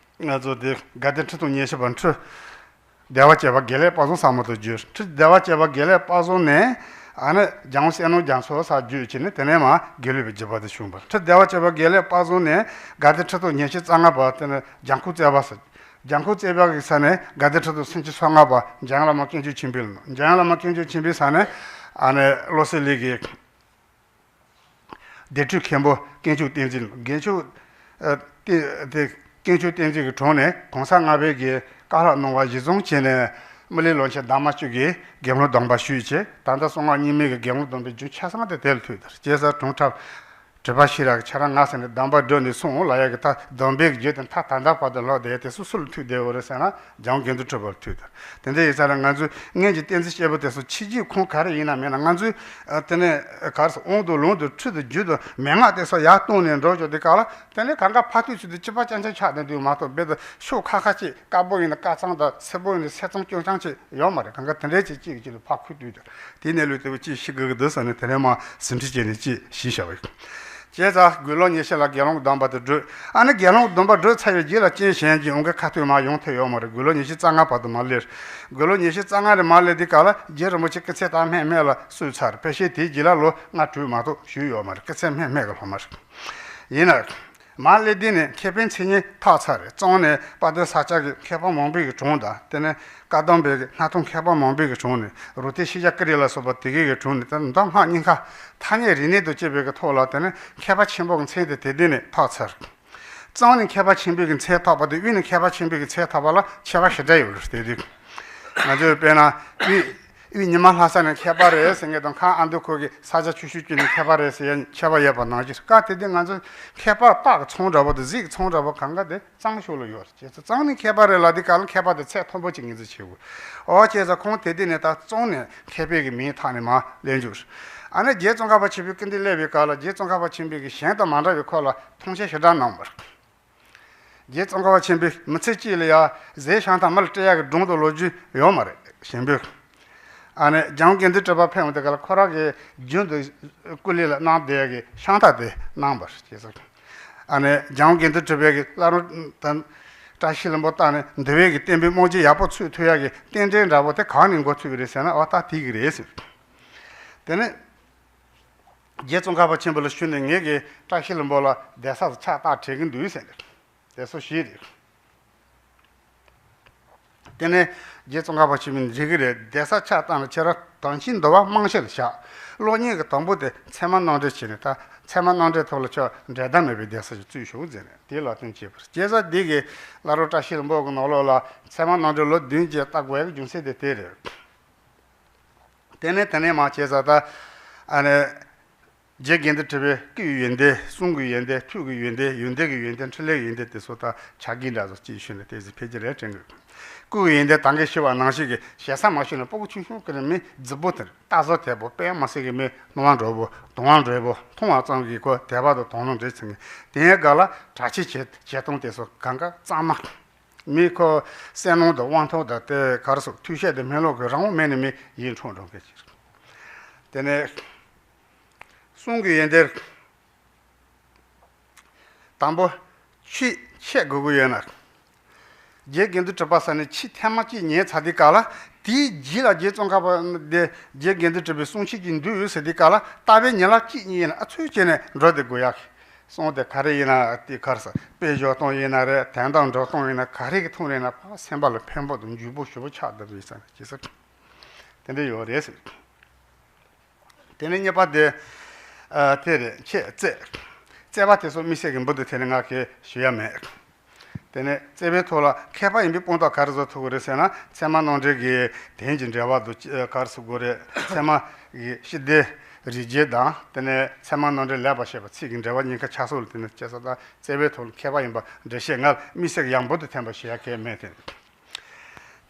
ང་ཚོ་དེ་དགའ་ལྡན་ཁྲི་སྟོང་ཉི་ཤུ་པ་ཁྲི་བདེ་བ་སྤྱོད་པ་དགེ་ལེགས་དཔལ་བཟང་ཟབ་མོ་དུ་བརྒྱུད། ཁྲི་བདེ་བ་སྤྱོད་པ་དགེ་ལེགས་དཔལ་བཟང་ནས་ཨ་ནི་རྒྱལ་དབང་བསོད་ནམས་རྒྱ་མཚོ་ས་བརྒྱུད་བྱས་ནས་དེ་ནས་མ་དགེ་ལུགས་པའི་བརྒྱུད་པ་དེ་བྱུང་བ། ཁྲི་བདེ་བ་སྤྱོད་པ་དགེ་ལེགས་དཔལ་བཟང་ནས་དགའ་ལྡན་ཁྲི་སྟོང་ཉི་ཤུ་རྩ་ལྔ་པ་དེ་ནས་འཇམ་མགོན་རྩེ་བ་ཟེར། འཇམ་མགོན་རྩེ་བ་གི་ས་ནས་དགའ་ལྡན་ཁྲི་སྟོང་སུམ་ཅུ་སོ་ལྔ་པ་འཇམ་དབྱངས་བླ་མ་དཀོན་མཆོག་ཆོས་འཕེལ་ལ། འཇམ་དབྱངས་བླ་མ་དཀོན་མཆོག་ཆོས་འཕེལ་ས་ནས་ཨ་ནི་བློ་གསལ་གླིང་གི་སྡེ་ཁྲི་མཁན་པོ་དཀོན་མཆོག་བསྟན་འཛིན། དཀོན་མཆོག་ཨ་དེ་དེ་དཀོན་མཆོག་བསྟན་འཛིན་གྱི་དྲུང་ནས་གོང་ས་ལྔ་པའི་གི་བཀའ་སློབ་གནང་བ་གཞིར་བཟུང་བྱས་ནས་སྨིན་གླིང་ལོ་ཆེན་དར་མ་བཅུ་གིས་དགེ་སློང་སྡོམ་པ་ཞུས་བྱས། ད་ལྟ་གསང་སྔགས་རྙིང་མའི་གི་དགེ་སློང་སྡོམ་པའི་རྒྱུན་ཆ་ཚང་དེ་དེ་ལ་ཐུག་དར་བྱས་ཙང་དྲུང་ཁྲི་པ་ཤེས་རབ་ཀྱིས་ཁྱེད་རང་ང་ཟེར་ནས་སྡོམ་པ་སྒྲུབ་ནས་སོང་ལབ་ཡ་གི་ད་སྡོམ་པའི་རྒྱུན་དེ་མཐའ་ད་ལྟ་བར་དུ་ལོག་བསྡད་དེ་སུ་སུ་ལ་ཐུག་བསྡད་ཡོད་རེད་ཟེར་ན་རྒྱལ་དབང་དགེ་འདུན་གྲུབ་པ་ལ་ཐུག་དར། དེ་འདྲ་ཡིན་ཙང་ང་ཚོས་སྔོན་གྱི་བསྟན་འཛིན་སྐྱེས་བུ་དེ་ཚོ་ཕྱི་རྒྱུད་ཁུངས་ག་རེ་ཡིན་ན་མིན་ན་ང་ཚོས་ཨ་དེ་ནས་ག་རེ་ཟེར་དབང་དུ་ལུང་དུ་ཁྲིད་དུ་བརྒྱུད་དུ་མན་ངག་དེ་ཚོ་ཡར་བཏོན་ནས་འགྲོ་ཆོག་དེ་ག་ལ་དེ་ནས་གང་ག་ཕ་ཐུག་ཚུལ་དུ་སྤྱི་པ་རྐྱང་རྐྱང་ཆགས་བསྡད་འདུག་མ་གཏོགས་རྦད་དེ་ཤོག་ཁ་ཁ་ཅིག་དཀར་པོ་ཡིན་ན་དཀར་གཙང་དང་སེར་པོ་ཡིན་ན་སེར་གཙང་སྐྱོང་རྐྱང་ཅིག་ཡོད་མ་རེད། གང་ག་དེ་འདྲའི་ཅིག་གཅིག་གིས་གཅིག་ལ་ཕར་ཁུར་དུས་དེ་དེའི་གནས་ལུགས་དེ་བས་ཅིག་ཤེས་དགོས་ཀྱི་འདུག་ཟེར་ནས་དེ་ནས་མ་ཟིན་བྲིས་བྱས་ནས་ཅིག་ཞུས་བཞག་པ་ཡིན། བྱས་ཙང་དགུང་ལོ་ཉི་ཤུ་ལ་དགེ་སློང་གི་སྡོམ་པ་དེ་བགྲོད། ཨ་ནི་དགེ་སློང་གི་སྡོམ་པ་བགྲོད་ཚར་བའི་རྗེས་ལ་རྐྱེན་གཞན་གྱིས་འོང་གི་ཁ་ཐུག་མ་ཡོང་ཐུབ་ཡོད་མ་རེད། དགུང་ལོ་ཉི་ཤུ་རྩ་ལྔ་བར་དུ་མ་སླེབས། དགུང་ལོ་ཉི་ཤུ་རྩ་ལྔ་རེ་མ་སླེབས་དུས་སྐབས་ལ་རྗེ་རིན་པོ་ཆེ་སྐུ་ཚེ་ད་སྨད་སྨད་ལ་བསུས་ཚར། ཕལ་ཆེར་དེའི་རྗེས་ལ་ལོ་ལྔ་དྲུག་མ་གཏོགས་བཞུགས་ཡོད་མ་རེད། སྐུ་ཚེ་སྨད་སྨད་ཀྱི་ལྷག་མ་རེད། ཡིན་ན། མར་སླེབས་དུས་ནས་མཁས་པའི་མཚན་ཉིད་ཐོབ་ཚར་རེད། གཙང་ནས་དཔལ་ལྡན་ས་སྐྱ་གི་མཁས་པ་མང་པོའི་གི་དྲུང་དང་དེ་ནས་བཀའ་གདམས་པའི་གི་སྣར་ཐང་མཁས་པ་མང་པོའི་གི་དྲུང་ནས་རུ་སྟོད་ཤེས་བྱ་ཀུ་རེ་ལ་སོགས་པ་དེ་གའི་གི་དྲུང་ནས་དེ་ནས་མདོ་སྔགས་གཉིས་ཀ་ཐ་སྙད་རིག་གནས་དང་བཅས་པའི་གི་ཐོག་ལ་དེ་ནས་མཁས་པ་ཆེན་པོ་གི་མཚན་དེ་དེ་དུས་ནས་ཐོབ་ཚར། གཙང་ནས་མཁས་པ་ཆེན་པོའི་གི་མཚན་ཐོབ་པ་དང་དབུས་ནས་མཁས་པ་ཆེན་པོའི་གི་མཚན་ཐོབ་པ་ལ་ཁྱད་པར་ཞེ་དྲག་ཡོད་རེད། དེ་དུས་ང་ཚོས་དཔེར་ན་དབུས་དབུས་ཉི་མ་ལྷ་ས་ནས་མཁས་པ་རེད་ཟེར་མཁན་དང་ཁ་ཨ་མདོ་ཁུལ་གྱི་ས་ཆ་ཆུ་ཤུར་ཅིག་ནས་མཁས་པ་རེད་ཟེར་ཡ་ཁྱད་པར་ཡོད་པ་ནང་བཞིན། སྐབས་དེ་དུས་ང་ཚོ་མཁས་པ་རྟགས་ཀྱི་ཚོང་འདྲ་པོ་དང་གཟིགས་ཀྱི་ཚོང་འདྲ་པོ་གང་ག་དེ་གཙང་ཕྱོགས་ལ་ཡོད་རེད། བྱས་ཙང་གཙང་ནས་མཁས་པ་རེད་ལབ་དུས་སྐབས་ལ་མཁས་པ་དེ་ཚད་མཐོན་པོ་ཅིག་ངོས་འཛིན་བྱེད་དགོས། འོ་བྱས་ཙང་ཁོང་དེ་དུས་ནས་ད་གཙང་ནས་མཁས་པའི་གི་མིང་ཐོག་ནས་མར་སླེབས་འཇུག་རེད། ཨ་ནི་རྗེ་ཙོང་ཁ་པ་ཆེན་པོའི་སྐུ་མདུན་སླེབས་པའི་སྐབས་ལ་རྗེ་ཙོང་ཁ་པ་ཆེན་པོས་གི་གཞན་དང་མ་འདྲ་བའི་ཁོ་ལ་མཐོང་ཆེན་ཞེ་དྲག་གནང་བ་རེད། རྗེ་ཙོང་ཁ་པ་ཆེན་པོས་མི་ཚེ་གཅིག་ལ་ཡ་ཟས་བཤམས་སྟངས་མི་ལ་སྤྲད་ཡག་གི་སྒྲུང་དང་ལོ་རྒྱུས་ཡོད་མ་རེད། གཞན་པས། ཨ་ནི་རྒྱལ་དབང་དགེ་འདུན་གྲུབ་པ་ཕེབས་འོང་དུས་སྐབས་ལ་ཁོ་རང་གིས་རྒྱུན་དུ་སྐུ་ལས་ལ་གནང་བསྡད་ཡག་གི་བཤམས་སྟངས་དེ་གནང་བ་རེད། བྱས་ཙང་ཨ་ནི་རྒྱལ་དབང་དགེ་འདུན་གྲུབ་པའི་གི་བླ་རུང་དང་ བཀྲ་ཤིས་ལྷུན་པོ་བཏང་ནས་འདུལ་བའི་གི་བསྟན་པའི་རྨང་གཞི་ཡག་པོ་ཚུགས་ཐུབ་ཡག་གི་རྟེན་འབྲེལ་འདྲ་པོ་དེ་གང་ནས་འགོ་ཚུགས་ཀྱི་རེད་ཟེར་ན། འོ་ད་དེ་གི་རེད་ཟེར། དེ་ནས་རྗེ་ཙོང་ཁ་པ་ཆེན་པོ་ལ་ཞུས་ནས་ངེད་ཀྱིས་བཀྲ་ཤིས་ལྷུན་པོ་ལ་གདན་ས་སུ་ཕྱག་རྟགས་བྲིས་ཀྱི་འདུག་ཟེར་ནས་དེ་ཚོ་བཤད་རེད། དེ་ནས་རྗེ་ཙོང་ཁ་པ་ཆེན་པོས་འགྲིག་གི་རེད། གདན་ས་ཕྱག་བཏང་ན་ཁྱེད་རང་དམ་ཅན་འདུལ་བ་རྨང་གཞི་ལ་བཞག་སློབ་གཉེར་གྱི་དང་པོ་དེ་ཚད་མ་རྣམ་འགྲེལ་བྱས་ནས། ད་ཚད་མ་རྣམ་འགྲེལ་ཐོག་ལ་ཁྱོད་འགྲན་ཟླ་མེད་པའི་གདན་ས་ཞིག་བཙུགས་ཤོག་ཟེར་ནས་དེ་ལ་དོན་བྱས་པར། བྱས་ཙང་འདི་གི་བླ་རུང་བཀྲ་ཤིས་ལྷུན་པོ་གི་ནང་ལོགས་ལ་ཚད་མ་རྣམ་འགྲེལ་ལོ་བདུན་བརྒྱད་ལྟ་དགོས་ཡག་གི་རྒྱུ་མཚན་དེ་དེ་རེད། དེ་ནས་དེ་ནས་མར་བྱས་ཙང་ད་ཨ་ནི། རྗེ་དགེ་འདུན་གྲུབ་པའི་སྐུའི་ཡོན་ཏན། གསུང་གི་ཡོན་ཏན། ཐུགས་ཀྱི་ཡོན་ཏན། ཡོན་ཏན་གྱི་ཡོན་ཏན། འཕྲིན་ལས་ཀྱི་ཡོན་ཏན་དེ་ཚོ་ད་ཕྱག་རྒྱའི་འདྲ་བཟོ་ཅིག་ཞུས་ནས་དེ་ཚོ་ཕལ་ཆེར་རེད་དྲན་གི། སྐུ་གི་ཡོན་ཏན་ད་གིན་ཞུས་པ་ནང་བཞིན་གྱི་ཞེ་ས་མ་ཞུས་ན་སྤུ་གུ་ཆུང་ཆུང་གི་རེད། མི་རྫིག་པོ་དེ་རེད། རྟ་བཟོ་དལ་པོ། དཔེ་མ་སྲིད་ཀྱི་མི་སྣང་བ་འགྲོ་པོ། གདོང་བ་འགྲོ་པོ། མཐོང་བ་ཙམ་གྱིས་ཁོ་དད་པ་དང་དོ་སྣང་འདྲེས་ཚིག་ངེས། དེའི་སྒང་ལ་གྲྭ་ཆས་བྱེད་བྱེད་སྟངས་དེ་ཚོ་གང་ག་གཙང་མ། མི་ཁོ་སེམས་ནང་དུ་དབང་ཐང་དང་དེ་ག་རེ་ཟེར། ཐུགས་ཤེས་དེ་སྨོན་ལམ་གྱི་རང་དབང་མེད་ནས་མི་ཡིད་འཕྲོག་འགྲོ་མཁན་ཅིག་རེད། དེ་ནས། གསུང་གི་ཡོན་ཏན། དང་པོ། ཆོས་འཆད་དགོས་ཀྱི་ཡོད་ན། རྗེ་དགེ་འདུན་གྲུབ་པ་ས་ནས་ཆོས་ཐེངས་མ་གཅིག་ཉན་ཚར་དུས་སྐབས་ལ། དེའི་རྗེས་ལ་རྗེ་ཙོང་ཁ་པ་འདི་རྗེ་དགེ་འདུན་གྲུབ་པའི་གསུང་ཆོས་ཀྱི་འདུལ་ཡོད་ཟེར་དུས་སྐབས་ལ། ལྟ་བའི་ཉིན་ལ་གཅིག་གཉིས་ཡིན་ན་ཨ་ཚུལ་བྱས་ནས་འགྲོ་བསྡད་དགོས་ཡག་གི། གསུང་དེ་ག་རེ་ཡིན་ན་དེ་ག་རེ་ཟེར། དཔེ་སྦྱོར་སྟངས་ཡིན་ན་རེད། དོན་དག་འགྲོ་སྟངས་ཡིན་ན་ག་རེ་གི་ཐོག་ནས་ཡིན་ན་ཕར་སེམས་པ་ལ་ཕན་པོ་དང་འཇུག་པོ་ཞེ་པོ་ཆགས་བསྡད་པ་ཡིན་ས་ནས་ཅི་ཟེར། དེ་འདྲ་ཡོད་རེད་ཟེར། དེ་ནས་གཉིས་པ་དེ། ཨ། དེ་རེད། འཆད་རྩོད། རྩོད་པ་དེ་ཚོ་དམིགས་བསལ་གྱི་འབུར་དུ་ཐོན་ནས་ང་གིས་ཞུ་ཡ་མེད། དེ་ནས་རྩོད་པའི་ཐོག་ལ་མཁས་པ་ཡིན་པའི་དཔང་རྟགས་ག་རེ་བཟོ་ཐུབ་ཀྱི་རེད་ཟེར་ན། ཚད་མ་རྣམ་འགྲེལ་གྱི་དོན་གྱི་འགྲེལ་པ་དང་ག་རེ་ཟེར་དགོས་རེད། ཚད་མ་གི་སྤྱི་དོན་རིགས་རྒྱུད་དང་། དེ་ནས་ཚད་མ་རྣམ་འགྲེལ་ལེགས་པར་བཤད་པ་ཚིག་གི་འགྲེལ་པ་གཉིས་ཀ་ཆགས་སོགས་ལ་བརྟེན་ནས། བྱས་ཙང་ད་རྩོད་པའི་ཐོག་ལ་མཁས་པ་ཡིན་པ་འགྲེལ་བཤད་ང་དམིགས་བསལ་གྱི་ཡང་འབུར་དུ་ཐོན་པ་ཞུ་ཡ་གང་ཡང་མེད་དེ།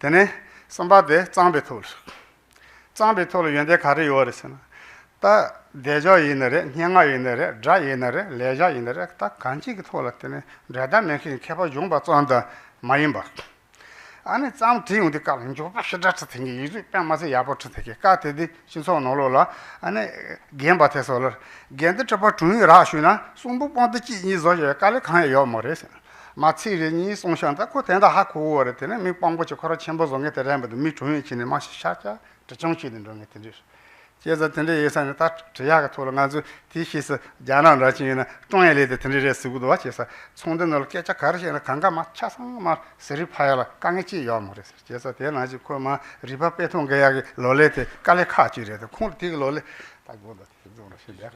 དེ་ནས་གསུམ་པ་དེ་རྩོམ་པའི་ཐོག་ལ། རྩོམ་པའི་ཐོག་ལ་ཡོན་ཏན་ག་རེ་ཡོད་རེད་ཟེར་ན། ད་སྡེབ་སྦྱོར་ཡིན་ནི་རེད། སྙན་ངག་ཡིན་ནི་རེད། སྒྲ་ཡིན་ནི་རེད། ལེགས་སྦྱར་ཡིན་ནི་རེད། ད་གང་ཅིའི་ཐོག་ལ་དེ་ནི་འགྲན་ཟླ་མེད་མཁན་མཁས་པ་གཞོན་པ་ཙམ་དུ་མ་ཡིན་པ། ཨ་ནི་རྩོམ་བྲིས་ཡོང་དུས་སྐབས་ལ་མགྱོགས་པོ་ཞེ་དྲག་བྲིས་ཐུབ་མཁན། ཡིག་གཟུགས་དཔེ་མ་སྲིད་ཡག་པོ་བྲིས་ཐུབ་མཁན། སྐབས་དེ་དུས་སྤྱི་ཚོགས་ནང་ལོགས་ལ་ཨ་ནི་རྒན་པ་དེ་ཚོ་ལ་དགེ་འདུན་གྲུབ་པ་དྲུང་ཡིག་རག་ཞུས་ན་གསུང་འབུམ་པོ་ཏི་གཅིག་གཉིས་བཟོ་ཡག་དཀའ་ལས་གང་ཡང་ཡོད་མ་རེད་ཟེར། མ་ཚིག་རེ་གཉིས་གསུངས་ཤག་ད་ཁོ་དོན་དག་ཧ་གོ་གི་ཡོད་རེད། དེ་ནས་མི་དཔང་པོ་ཆེ་ཁོ་རང་ཆེན་པོ་བཟོ་མཁན་དེ་རན་པ་འདུག་མི་དྲུང་ཡིག་བྱས་ནས་མ་ཤི་ཤ་ཤ་དྲི་བཅོམ་བྱས་ནས་འགྲོ་མཁན་དེ་འདྲ། བྱས་ཙང་དེ་འདྲ་ཡིན་ས་ནས་ད་བྲིས་ཡག་གི་ཐོག་ལ་ང་ཚོས་དེ་ཤེས་སུ་རྒྱ་ནག་འདྲ་ཅིག་ཡིན་ན་ཀྲུང་ཡན་ལེ་དེ་དེ་འདྲ་རེད་ཟེར་གི་འདུག་བ། བྱས་ཙང་ཚོང་འདུ་ནང་ལ་སྐད་ཆ་ག་རེ་བཤད་ན་གང་ག་མ་ཆ་ཚང་མ་ཟུར་རིག་ཕབ་ཡག་ལ་དཀའ་ངལ་ཅིག་ཡོད་མ་རེད་ཟེར། བྱས་ཙང་དེ་ནང་བཞིན་ཁོས་མ་རིག་པ་དཔེ་ཐོན་དགོས་ཡག་གི་ལོ་ལས་དེ་དཀའ་ལས་ཁག་ཅིག་རེད་དེ། ཁོང་ལ་དེ་གི་ལོ་ལས་ད་དགོངས་དག་དེ་བཟུང་རོགས་ཞུ་ལས།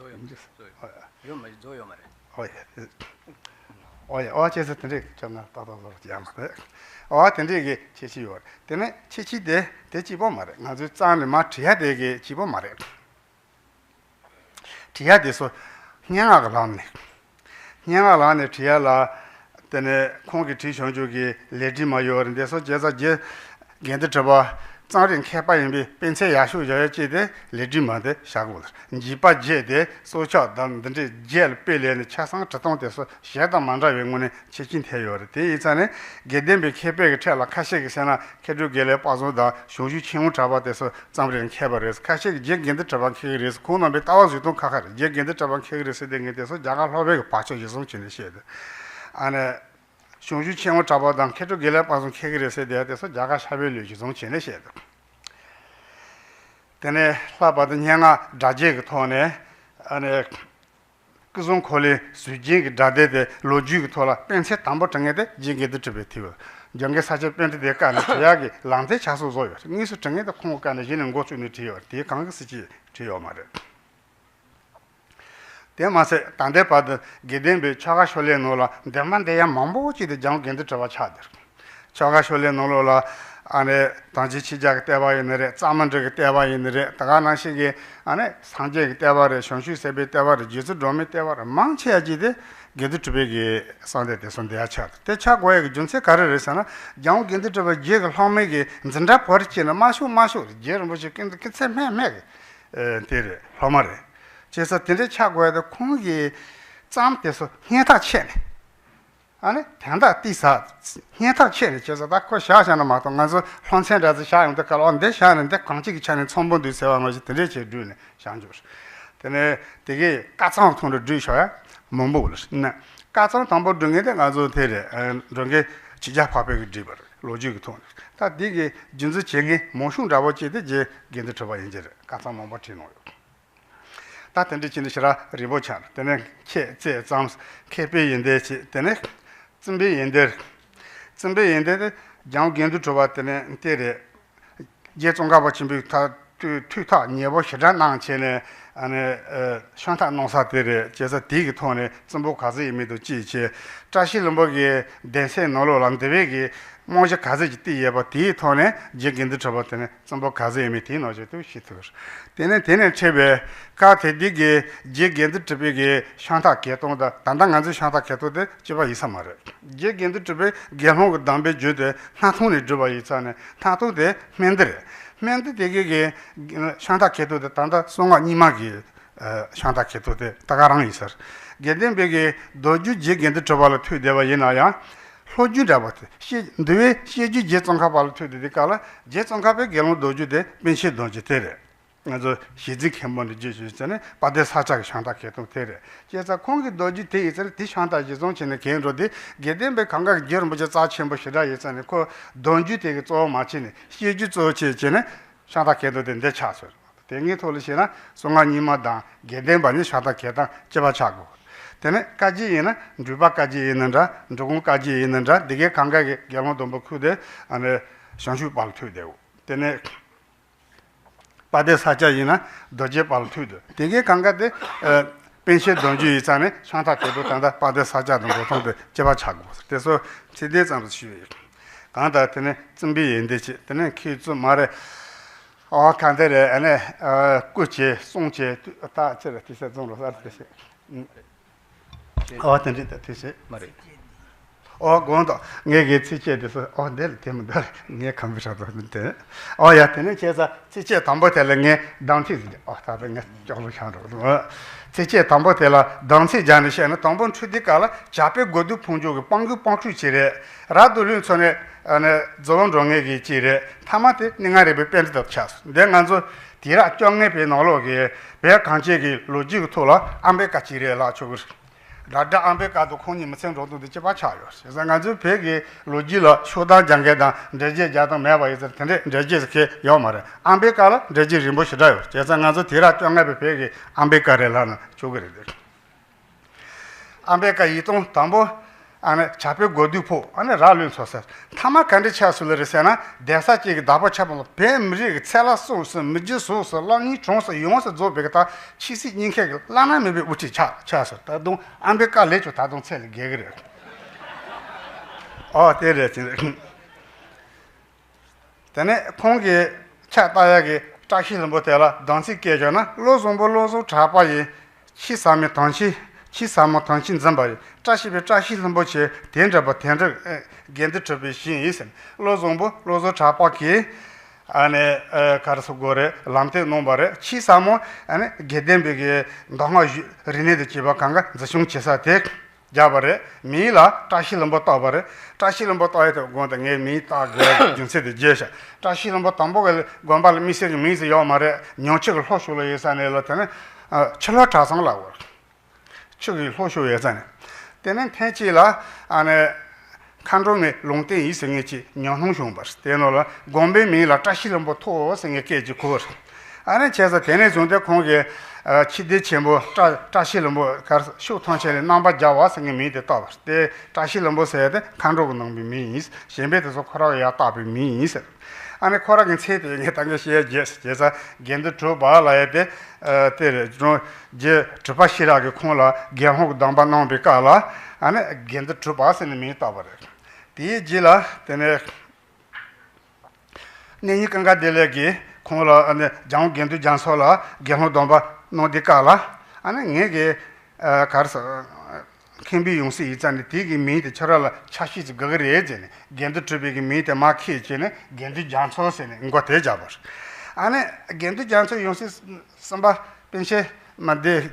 ཡོད་མ་རེད། རྫོགས་ཡོད་མ་རེད། ཨོ་ཡ། ཨོ་ཡ། ཨོ་བྱས་ཙང་དེ་འདྲས་ཁྱབ་ན་ཏག་ཏག་ལོར་ཡག་མ་རེད། ཨོ་དེ་འདྲས་ཀྱི་ཁྱད་ཆོས་ཡོད་རེད། དེ་ནས་ཁྱད་ཆོས་དེ་དེ་གཅིག་པོ་མ་རེད། ང་ཚོའི་རྩོམ་ནི་མ་བྲིས་ཡ་དེ་གི་གཅིག་པོ་མ་རེད། བྲིས་ཡ་དེ་ཚོ་སྙན་ངག་གི་ལམ་ནས། སྙན་ངག་ལམ་ནས་བྲིས་ཡ་ལ། དེ་ནས་ཁོང་གིས་བྲིས་བྱུང་ཆོག་གི་ལེགས་བྲིས་མ་ཡོད་རེད། འདི་ཚོ་བྱས་ཙང་རྗེ་དགེ་འདུན་གྲུབ་པ་རྩོམ་རིག་མཁས་པ་ཡིན་པའི་དཔེ་མཚོན་ཡག་ཤོས་བཞག་ཡ་ཅིག་དེ་ལེགས་བྲིས་མ་དེ་བཞག་དགོས། འཇིགས་པ་བརྒྱད་དེ་སྲོག་ཆགས་དང་འདི་འདྲའི་བརྒྱད་ལ་དཔེ་ལེན་ནས་ཆ་ཚང་བྲིས་སྟངས་དེ་ཚོ་གཞན་དང་མ་འདྲ་བའི་ངོས་ནས་ཁྱད་ཆོས་ཐེབས་ཡོད་རེད། དེ་ཡིན་ཙང་ནི་དགེ་ལྡན་པའི་མཁས་པའི་གི་ཁྲོད་ལ་ཁ་ཤས་ཀྱིས་ཟེར་ན་མཁས་གྲུབ་དགེ་ལེགས་དཔལ་བཟང་དང་ཞང་ཞུང་ཆོས་དབང་གྲགས་པ་དེ་ཚོ་རྩོམ་རིག་མཁས་པ་རེད། ཁ་ཤས་ཀྱིས་རྗེ་དགེ་འདུན་གྲུབ་པ་མཁས་ཀྱི་རེད། ཁོང་རྣམ་པའི་ལྟ་བ་བཟོ་སྟངས་ཁ་ཁ་རེད། རྗེ་དགེ་འདུན་གྲུབ་པ་མཁས་ཀྱི་རེད་ཟེར་དེ་ངས་དེ་ཚོ་རྒྱ་གར་ལྷོ་པའི་གི་བག་ཆགས་གཞིར་བཟུང་བྱས་ནས་བཤད་འདུག་ཨ་ནི། ཞང་ཞུང་ཆོས་དབང་གྲགས་པ་དང་མཁས་གྲུབ་དགེ་ལེགས་དཔལ་བཟང་མཁས་ཀྱི་རེད་ཟེར་དེ་དེ་ཚོ་རྒྱ་གར་ཤར་པའི་ལུགས་ཀྱི་བཟུང་བྱས་ནས་བཤད་འདུག་དེ་ནས་ལྷག་པར་དུ་སྙན་ངག་སྒྲ་བརྒྱད་ཀྱི་ཐོག་ནས་ཨ་ནི། སྐུ་གསུམ་འཁོར་ལོའི་གཟུགས་ཅན་གྱི་སྒྲ་སྡེབ་དེ་ལོ་རྒྱུས་ཀྱི་ཐོག་ལ་དཔེ་མཚོན་དང་པོ་དྲངས་མཁན་དེ་རྗེ་དགེ་འདུན་གྲུབ་པས་བྲིས་པ། འཇམ་མགོན་ས་སྐྱ་པཎྜི་ཏའི་སྐབས་ནས་བྲིས་ཡག་གི་ལམ་སྟོན་ཆ་ཚང་བཟོ་ཡོད། དངོས་སུ་དྲངས་མཁན་དེ་ཁོང་གི་སྐབས་ནས་གཞི་ནས་འགོ་བཙུགས་ནས་བྲིས་ཡོད། དེ་གང་གི་སྲིད་ཀྱིས་བྲིས་ཡོད་མ་རེད། དེ་མ་ཟད་ད་ལྟའི་བར་དུ་དགེ་ལྡན་པའི་ཆོ་ག་ཤོ་ལོའི་ནང་ལ་འདོན་པ་འདོན་ཡ་མང་པོ་ཅིག་དེ་རྗེ་དགེ་འདུན་གྲུབ་པ་ཆགས་བསྡད། ཆོ་ག་ཤོ་ལོའི་ནང་ལོགས་ལ་ཨ་ནི་དམ་ཅན་ཆོས་རྒྱལ་གྱི་བསྟོད་པ་ཡིན་ནི་རེད། གཙང་མ་འབྲི་གི་བསྟོད་པ་ཡིན་ནི་རེད། ད་ག་ནང་བཞིན་གྱི་ཨ་ནི་སངས་རྒྱས་ཀྱི་བསྟོད་པ་རེད། བྱང་ཆུབ་སེམས་དཔའི་བསྟོད་པ་རེད། རྗེ་བཙུན་སྒྲོལ་མའི་བསྟོད་པ་རེད། མང་ཆེ་བ་ཅིག་དེ་དགེ་འདུན་གྲུབ་པའི་གི་གསང་སྟེ་དེ་ཚོ་འདི་ཡ་ཆགས་འདུག་དེ་ཆགས་དགོས་ཡ་གི་རྒྱུ་མཚན་ག་རེ་རེད་ཟེར་ན། རྗེ་དགེ་འདུན་གྲུབ་པ་རྗེ་གི་སློབ་མའི་གི་འཛིན་གྲྭ་བར་བྱས་ན་མ་ཤོར་མ་ཤོར་རེད། རྗེ་རིན་པོ་ཆེ་ཀུན་ཏུ་སྐུ་ཚེ་སྨད་སྨད་གི་དེ་རེད། སློབ་མ་རེད། བྱས་ཙང་དེ་འདྲའི་ཆགས་དགོས་ཡ་དེ་ཁོང་གི་རྩོམ་དེ་ཚོ་སྙན་ཐག་ཆད་ནས། ཨ་ནི་དན་རྟགས་ཏི་ས་སྙན་ཐག་ཆད་ནས། བྱས་ཙང་ད་ཁོ་བཞག་བཞག་ན་མ་གཏོགས་ང་ཚོ་སློབ་ཚན་འདྲ་ཚོ་བཞག་ཡོང་དུས་སྐབས་ལ་འདི་བཞག་ནས་འདི་གང་ཅིག་གི་ཆ་ནས་ཚང་པོ་འདུག་ཟེར་བ་མ་གཞི་དེ་འདྲས་བྱས་བསྒྲུགས་ནས་བཞག་འཇུག་དེ་ནས་དེ་གའི་ཀ་ཚང་ཐོག་ནས་བསྒྲུགས་ཤོག་ཡ་མང་པོ་ལ་ན། ཀ་ཚང་དང་པོ་བསྒྲུགས་མཁན་དེ་ང་ཚོ་དེ་རེད། འགྲོ་མཁན་ ཕྱི་རྒྱལ་འཕགས་པའི་གི་བྲིས་པ་རེད། ལོ་རྒྱུས་ཀྱི་ཐོག་ནས། ད་འདི་གི་རྒྱུན་འཛིན་བྱེད་མཁན་མང་ཤོས་འདྲ་བོ་ཅིག་དེ་རྗེ་དགེ་འདུན་གྲུབ་པ་ཡིན་གྱི་རེད། སྐབས་མང་པོ་བྲིས་གནང་ཡོད། ད་དེ་འདྲ་བྱས་ནས་ཞེ་དྲག་རིང་པོ་ཆགས། དེ་ནས་མཁས་བཙལ་ཙམ། མཁས་པའི་ཡོན་ཏན་བྱས། དེ་ནས་བཙུན་པའི་ཡོན་ཏན། བཙུན་པའི་ཡོན་ཏན་དེ་རྒྱལ་དབང་དགེ་འདུན་གྲུབ་པ་དེ་ནས་དེ་རེད། རྗེ་ཙོང་ཁ་པ་ཆེན་པོས་ཐ་ཐུགས་ཐག་ཉེ་པོ་ཞེ་དྲག་གནང་བྱས་ནས། ཨ་ནི་ཨ་ཤམ་ཐབས་གནང་ས་དེ་རེད། བྱས་ཙང་དེ་གི་ཐོག་ནས་བཙུན་པོ་ག་ཚོད་ཡིན་མིན་དང་བཅས་བྱས། བཀྲ་ཤིས་ལྷུན་པོ་གི་གདན་སའི་ནང་ལོགས་ལ་འདུལ་བའི་གི་རྨང་གཞི་ག་ཚོད་ཅིག་བཏིང་ཡོད་པ། དེའི་ཐོག་ནས་རྗེ་དགེ་འདུན་གྲུབ་པ་དེ་ནི་བཙུན་པོ་ག་ཚོད་ཡིན་མིན་དེའི་ནང་བཞིན་དུ་ཤེས་ཐུབ། དེ་ནས་དེ་ནས་འཕྲད་པའི་སྐབས་དེ་དུས་ཀྱི་རྗེ་དགེ་འདུན་གྲུབ་པའི་གི་ཤམ་ཐབས་གྱེར་སྟངས་དང་ད་ལྟ་ང་ཚོའི་ཤམ་ཐབས་གྱེར་སྟངས་དེ་གཅིག་པ་ཡིན་ས་མ་རེད། རྗེ་དགེ་འདུན་གྲུབ་པའི་དགེ་སློང་གི་གདམས་པའི་རྒྱུན་དེ་སྣང་སྟོང་ནས་བསྒྲུབས་པ་ཡིན་ཙང་ནས། སྣང་སྟོང་དེ་སྨན་འདི་རེད། སྨན་འདི་དེ་གའི་གི་ཤམ་ཐབས་གྱེར་སྟངས་དེ་ད་ལྟ་གསང་སྔགས་རྙིང་མ་གི་ཨ་ཤམ་ཐབས་གྱེར་སྟངས་དེ་ད་ག་རང་ཡིན་ཟེར། དགེ་ལྡན་པའི་གི་མདོ་རྒྱུད་རྗེ་དགེ་འདུན་གྲུབ་པ་ལ་ཐུག་བསྡད་པ་ཡིན་ན་ཡང་། ལྷོ་རྒྱུད་འདྲ་པོ་དེ་བཤད། འདུལ་བའི་བཤད་རྒྱུད་རྗེ་ཙོང་ཁ་པ་ལ་ཐུག་བསྡད་དུས་སྐབས་ལ། རྗེ་ཙོང་ཁ་པའི་དགེ་སློང་མདོ་རྒྱུད་དེ་པཎ་ཆེན་དོན་གྱི་དེ་རེད། ང་ཚོ་ཞེ་འཛིན་མཁན་པོ་འདི་རྗེས་ཞུས་ཟེར་ནས་དཔལ་ལྡན་ས་སྐྱ་གི་ཤམ་ཐབས་གྱེར་སྟངས་དེ་རེད། བྱས་ཙང་ཁོང་གི་མདོ་རྒྱུད་དེ་ཡིན་ཙང་དེ་ཤམ་ཐབས་གཞིར་བཟུང་བྱས་ནས་གྱེར་འགྲོ་དུས། དགེ་ལྡན་པའི་གང་ག་གི་རྒྱུད་རིན་པོ་ཆེ་རྩ་ཆེན་པོ་ཞེ་དྲག་ཡིན་ཙང་ནས། ཁོ་མདོ་རྒྱུད་དེ་གི་གཙོ་བོ་མ་བྱས་ནས་བཤད་རྒྱུད་གཙོ་བོ་བྱས་བྱས་ནས་ཤམ་ཐབས་གྱེར་སྟངས་དེ་འདི་ཆགས་སོང་། དེ་སྔའི་ཐོག་ལ་བཤད་ན་གསང་སྔགས་རྙིང་མ་དང་དགེ་ལྡན་པ་གཉིས་ཤམ་ཐབས་གྱེར་སྟངས་གཅིག་པ་ཆགས་དགོས། དེ་ནས་བཀའ་བརྒྱུད་ཡིན་ན་འབྲུག་པ་བཀའ་བརྒྱུད་ཡིན་ན་འདྲ། འབྲི་གུང་བཀའ་བརྒྱུད་ཡིན་ན་འདྲ། འདི་གའི་གང་ག་གི་དགེ་སློང་སྡོང་པོ་ཁུག་དེ་ཨ་ནི་བྱང་ཆུབ་པ་ལ་ཐུག་བསྡད་ཡོད། དེ་ནས་དཔལ་ལྡན་ས་སྐྱ་ཡིན་ན་རྡོ་རྗེ་པ་ལ་ཐུག་འདུག། དེ་གའི་གང་ག་དེ་ཨ་པཎ་ཆེན་དོན་གྱི་ཡིག་ཚང་ནས་ཤམ་ཐབས་གྱེར་སྟངས་ད་ལྟ་དཔལ་ལྡན་ས་སྐྱ་དང་འགྲོ་སྟངས་དེ་གཅིག་པ་ཆགས་དགོས། དེ་ཚོ་ཚིག་དེ་ཙམ་དུ་ཞུས་ཡོད། གང་ལྟར་དེ་ནས་བཙུན་པའི་ཡོན་ཏན་བྱས། དེ་ནས་ཁྱེད་ཚོ་མ་རེད། ཨོ་གང་དེ་རེད། ཨ་ནི་ཨ་སྐུ་བྱས་གསུང་བྱས་ད་ཅི་རེད། དེ་ཚོ་རྫོང་རོ་སར་དེ་བྱས། ཨོ་དེ་འདྲ་ད་དེ་བྱས་མ་རེད། ཨོ་དགོངས་དག། ངས་གི་ཚིགས་བཅད་དེ་ཚོ། ཨོ་འདི་ལ་དེ་མི་འདུག། ངས་གང་བི་ཧྲ་དོ་མི་དེ། ཨོ་ཡ། དེ་ནས་བྱས་ཙང་ཚིགས་བཅད་དང་པོ་དེ་ལ་ངས་གདམས་ཚིག་ཟིན། ཨོ་ད་ལྟ་ངས་ཅོག་ལུ་ཤང་རོགས། ཚིགས་བཅད་དང་པོ་དེ་ལ་གདམས་ཚིག་སྦྱར་ནས་བཤད་ན། དང་པོ་འཕྲོས་དུས་སྐབས་ལ་བྱ་དཔེ་དགོས་འདོད་ཕུང་འཇོག་གི་དཔང་རྒོད་དཔང་འཁྲུག་ཅིག་རེད། རབ་ཏུ་ལུས་མཚོ་ནས་ཨ་ནི་རྫི་བོ་འགྲོ་ངེས་ཀྱི་ཅིག་རེད། ཐ་མ་དེ་གནས་ལྔ་རིག་པའི་པཎྜི་ཏ་ཆགས་སོང་། འདི་ང་ཚོ་དུས་རབས་བཅོ་ལྔ་པའི་ནང་ལོགས་ཀྱི་བོད་གངས་ཅན་གྱི་ལོ་རྒྱུས་ཀྱི་ཐོག་ལ་ཨམ་བེ་ཀ་ཅིག་རེད་ལབ་ཆོག་གི་རེད། སྒྲ་སྒྲ་ཨམ་བེ་ཀ་དང་ཁོང་གཉིས་མི་ཚེ་འགྲོ་སྟངས་དེ་གཅིག་པ་ཆགས་ཡོད། བྱས་ཙང་ང་ཚོའི་བོད་ཀྱི་ལོ་རྒྱུས་ལ་ཤོག་གདམས་རྒྱག་མཁན་དང་འགྲེལ་བརྗོད་རྒྱག་སྟངས་མེད་པ་ཡིན་ཙང་། དེ་འདྲའི་འགྲེལ་བརྗོད་ཟེར་མཁན་ཡོད་མ་རེད། ཨམ་བེ་ཀ་ལ་འགྲེལ་བརྗོད་རིང་པོ་ཞེ་དྲག་ཡོད། བྱས་ཙང་ང་ཚོ་དུས་རབས་བཅོ་ལྔ་པའི་བོད་ཀྱི་ཨམ་བེ་ཀ་རེད་ལབ་ན་ཆོག་གི་རེད། ཨམ་བེ་ཀ་ཡིག་ཐོག་དང་པོ། ཨ་ནི་བྱ་དཔེ་དགོས་འདོད་ཕུང་། ཨ་ནི་རབ་ལུས་མཚོ་ཟེར། ཐ་མ་ག་འདྲ་ཆགས་སོང་ལེ་རེད་ཟེར་ན། གདན་ས་གཅིག་གི་བདག་པོ་ཆགས་པ་ལ། བོད་མི་རིགས་ཀྱི་ཚེ་ལ་སྲོག་ཟེར། མི་རྒྱུ་ཟོག་ཟེར། གློག་བརྙན་གྲངས་ཟེར། ཡོངས་སུ་རྫོགས་པའི་གི་ད་ཆོས་སྲིད་གཉིས་ཀའི་གི་བླ་ན་མེད་པའི་དབུ་ཁྲིད་ཆགས་ཆགས་སོང་། ད་དུང་ཨམ་བེ་ཀ་ལས་ཀྱང་ད་དུང་ཚད་ལས་བརྒལ་གི་རེད། ཨོ་དེ་རེད་ཅིང་། དེ་ནས་ཁོང་གིས་ཕྱག་བཏབ་ཡག་གི་བཀྲ་ཤིས་ལྷུན་པོ་དེ་ལ་གདམས་ཚིག་བཀལ་བྱུང་ན། བློ་བཟང་པོ་བློ་བཟང་གྲགས་པ་ཡིས། ཆོས་ཟབ་མོའི་དམ་ཆོས། ཆོས་ཟབ་མོའི་དམ་ཆོས་འཛིན་པ་ཡི། བཀྲ་ཤིས་པའི་བཀྲ་ཤིས་ལྷུན་པོ་ཆེ། དེ་འདྲ་བ་དེ་འདྲ་ཨེ་དགེ་འདུན་གྲུབ་པའི་ཞིང་ཡིན་ཟེར། བློ་བཟང་པོ་བློ་བཟང་གྲགས་པ་གིས་ཨ་ནི་ཨེ་ག་རེ་ཟེར་དགོས་རེད། ལམ་སྟོན་གནང་བ་རེད། ཆོས་ཟབ་མོ་ཨ་ནི་དགེ་ལྡན་པའི་གི་མདོ་སྔགས་རིག་གནས་དང་བཅས་པ་གང་ག་འཛིན་སྐྱོང་བྱེད་ས་དེ། བརྒྱབ་པ་རེད། མིང་ལ་བཀྲ་ཤིས་ལྷུན་པོ་བཏགས་པ་རེད། བཀྲ་ཤིས་ལྷུན་པོ་བཏགས་ཡོད་དུས་དགོངས་དག། ངས་མིང་བཏགས་དགོས་རྒྱུ་མཚན་དེ་བརྗོད་བྱ། བཀྲ་ཤིས་ལྷུན་པོ་དང་པོ་གི་དགོན་པ་ལ་དམིགས་བསལ་གྱི་མིང་ཟིག་ཡོད་མ་རེད། ཉམས་ཆག་གི་ལྷོ་ཕྱོགས་ལ་ཡོད་ས་ནས་ལ། དེ་ནས་ཨ་ཕྱི་ལྷོ་གྲྭ་ཚང་ལ་འོ། ཕྱི་གི་ལྷོ་ཕྱོགས་ཡོད་ས་ནས། དེ་ནས་ཐེངས་གཅིག་ལ་ཨ་ནི་མཁའ་འགྲོ་མའི་ལུང་བསྟན་ཡིན་ཟེར་མཁན་ཅིག་ཉམས་སྣང་བྱུང་བ་རེད། དེ་ནང་ལ་དགོན་པའི་མིང་ལ་བཀྲ་ཤིས་ལྷུན་པོ་ཐོགས་ཟེར་མཁན་སྐད་ཅིག་གོ་བ་རེད། ཨ་ནི་བྱས་ཙང་དེ་ནས་བཟུང་སྟེ་ཁོང་གིས་ཨ་ཆོས་སྡེ་ཆེན་པོ་བཀྲ་བཀྲ་ཤིས་ལྷུན་པོ་གར་ཕྱོགས་ཐམས་ཅད་ལ་རྣམ་པར་རྒྱལ་བ་ཟེར་མཁན་མིང་དེ་བཏགས་པ་རེད། དེ་བཀྲ་ཤིས་ལྷུན་པོ་ཟེར་ཡ་དེ་མཁའ་འགྲོ་གིས་གནང་བའི་མིང་ཡིན། གཞན་པའི་དེ་ཚོ་ཁོ་རང་གིས་ཡར་བཏགས་པའི་མིང་ཡིན་ཟེར། ཨ་ནི་ཁོ་རང་གི་མཚན་དེ་ངས་ད་གིན་བཤད་རྒྱུ་བྱས་ཙང་དགེ་འདུན་གྲུབ་པ་ལབ་ཡ་དེ་ཨ་དེ་རེད། རྗེ་གྲུབ་པ་ཤེས་རབ་ཀྱིས་ཁོང་ལ་དགེ་སློང་གི་སྡོམ་པ་གནང་བའི་སྐབས་ལ་ཨ་ནི་དགེ་འདུན་གྲུབ་པ་ཟེར་ནས་མིང་བཏགས་པ་རེད། དེའི་རྗེས་ལ་དེ་ནས། གནས་རྙིང་ཀུན་དགའ་བདེ་ལེགས་ཀྱིས་ཁོང་ལ་ཨ་ནི་རྒྱལ་དབང་དགེ་འདུན་རྒྱ་མཚོ་ལ་དགེ་སློང་སྡོམ་པ་གནང་དུས་སྐབས་ལ། ཨ་ནི་ངེད་ཀྱི་ཨ་ག་རེ་ཟེར། མཁན་པོའི་ཡང་སྲིད་ཡིན་ཙང་ནི་དེ་གི་མིང་དེ་ཁྱོད་རང་ལ་ཆ་ཤས་ཅིག་དགོས་ཀྱི་རེད་ཟེར་ནས། དགེ་འདུན་གྲུབ་པའི་གི་མིང་དེ་མར་ཁྱེར་བྱས་ནས་དགེ་འདུན་རྒྱ་མཚོ་ཟེར་ནས་མགོ་དེ་བརྒྱབ་པ་རེད། ཨ་ནི་དགེ་འདུན་རྒྱ་མཚོའི་ཡང་སྲིད་གསུམ་པ་པཎ་ཆེན་མ་བདེ། རྒྱལ་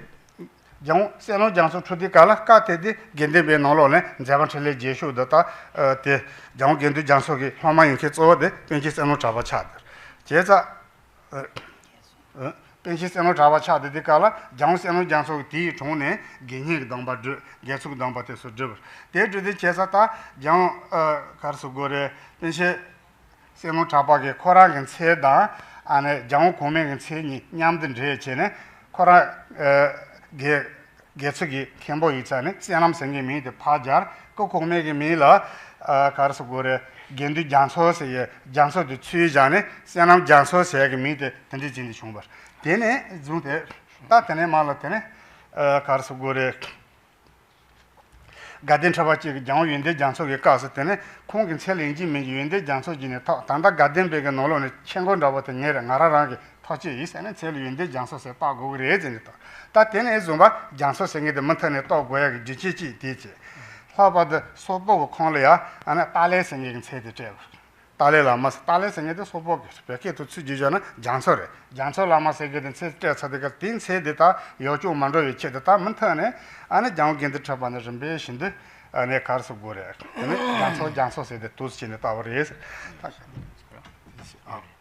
དབང་སྲས་ལམ་རྒྱ་མཚོ་འཁྲུངས་དུས་སྐབས་ལ། སྐབས་དེ་དུས་དགེ་ལྡན་པའི་ནང་ལོགས་ནས་མཛད་པ་འཕྲིན་ལས་རྒྱས་ཤོས་འདི་དག་ཨ་དེ་རྒྱལ་དབང་དགེ་འདུན་རྒྱ་མཚོ་གི་སློབ་མ་ཡིན་མཁན་གཙོ་བོ་དེ་པཎ་ཆེན་སྲས་ལམ་གྲགས་པ་ཆགས་འདུག། བྱས་ཙང་ཨ་ པཎ་ཆེན་སེང་གེ་གྲགས་པ་ཆགས་དེ་དེ་ག་ལ་རྒྱལ་དབང་སེང་གེ་རྒྱ་མཚོ་གི་དེའི་དྲུང་ནས་དགེ་བསྙེན་གྱི་སྡོམ་པ་སྒྲུབ། དགེ་ཚུལ་གྱི་སྡོམ་པ་དེ་ཚོ་སྒྲུབ་པར། དེ་སྒྲུབ་དེ་བྱས་ཙང་ད་རྒྱལ་དབང་ཨ་ག་རེ་ཟེར་དགོས་རེད། པཎ་ཆེན་སེང་གེ་གྲགས་པ་གིས་ཁོ་རང་གི་མཚན་དང་ཨ་ནི་རྒྱལ་དབང་གོང་མའི་གི་མཚན་གཉིས་མཉམ་དུ་འདྲེས་བྱས་ནས། ཁོ་རང་ཨ་དགེ་དགེ་ཚུལ་གྱི་མཁན་པོ་ཡིན་ཙང་ནས་བསོད་ནམས་ཟེར་མཁན་མིང་དེ་ཕར་སྦྱར། སྐུ་གོང་མའི་གི་མིང་ལ་ཨ་ག་རེ་ཟེར་དགོས་རེད། དགེ་འདུན་རྒྱ་མཚོ་ཟེར་ཡས་རྒྱ་མཚོ་དེ་ཚུར་བཞག་ནས་བསོད་ནམས་རྒྱ་མཚོ་ཟེར་ཡས་གི་མིང་དེ་དེ་འདྲས་བྱས་ནས་བྱུང་བར། དེ་ནས་བཟུང་སྟེ་ད་དེ་ནས་མར་ལ་དེ་ནས་ཨ་ག་རེ་ཟེར་དགོས་རེད། དགའ་ལྡན་ཁྲི་པ་གཅིག་གིས་རྒྱལ་དབང་ཡོན་ཏན་རྒྱ་མཚོ་གི་སྐབས་སུ་དེ་ནས་ཁོང་གི་མཚན་ལ་ཡིན་གཅིག་མིན་གཅིག་ཡོན་ཏན་རྒྱ་མཚོ་བྱས་ནས་ཐོགས། ད་ལྟ་དགའ་ལྡན་པའི་གི་ནང་ལོགས་ནས་ཆེ་མགོ་འདྲ་པོ་དེ་ངེད་རེད། ང་རང་རང་གི་ཐོགས་བཅས་ཡིན་ཟེར་ནས་མཚན་ལ་ཡོན་ཏན་རྒྱ་མཚོ་ཟེར་བཏགས་དགོས་ཀྱི་རེད་ཟེར་ནས་བཏགས། ད་དེ་ནས་བཟུང་བ་རྒྱ་མཚོ་ཟེར་མཁན་དེ་མུ་མཐུད་ནས་བཏགས་དགོས་ཡག་གི་རྒྱུ་རྐྱེན་གཅིག་དེ་བྱས། ལྷག་པར་དུ་སོག་པོ་གི་ཁོངས་ལ་ཡ་ཨ་ནི་ཏཱ་ལའི་ཟེར་མཁན་གྱི་མཚན་དེ་སྤྲད་པ། ཏཱ་ལའི་བླ་མ་ཟེར། ཏཱ་ལའི་ཟེར་མཁན་དེ་སོག་པོ་གི་བོད་སྐད་དུ་ཚུར་བསྒྱུར་བྱས་ན་རྒྱ་མཚོ་རེད། རྒྱ་མཚོ་བླ་མ་ཟེར་མཁན་དེ་མཚན་སྤྲད་ཚར་དུས་སྐབས་དེའི་མཚན་དེ་དག་ཡོ་ཅོག་མ་འགྲོ་བའི་ཆེད་དུ་ད་མུ་མཐུད་ནས་ཨ་ནི་རྒྱལ་དབང་དགེ་འདུན་ཁྲི་པ་ནས་རིམ་པས་བཞིན་དུ་ཨ་ནི་ག་རེ་ཟེར་དགོས་རེད། དེ་ནས་རྒྱ་མཚོ་རྒྱ་མཚོ་ཟེར་ཏེ་འདུག་སེ་བྱས་ནས་བཏགས་པ་རེད་ཟེར།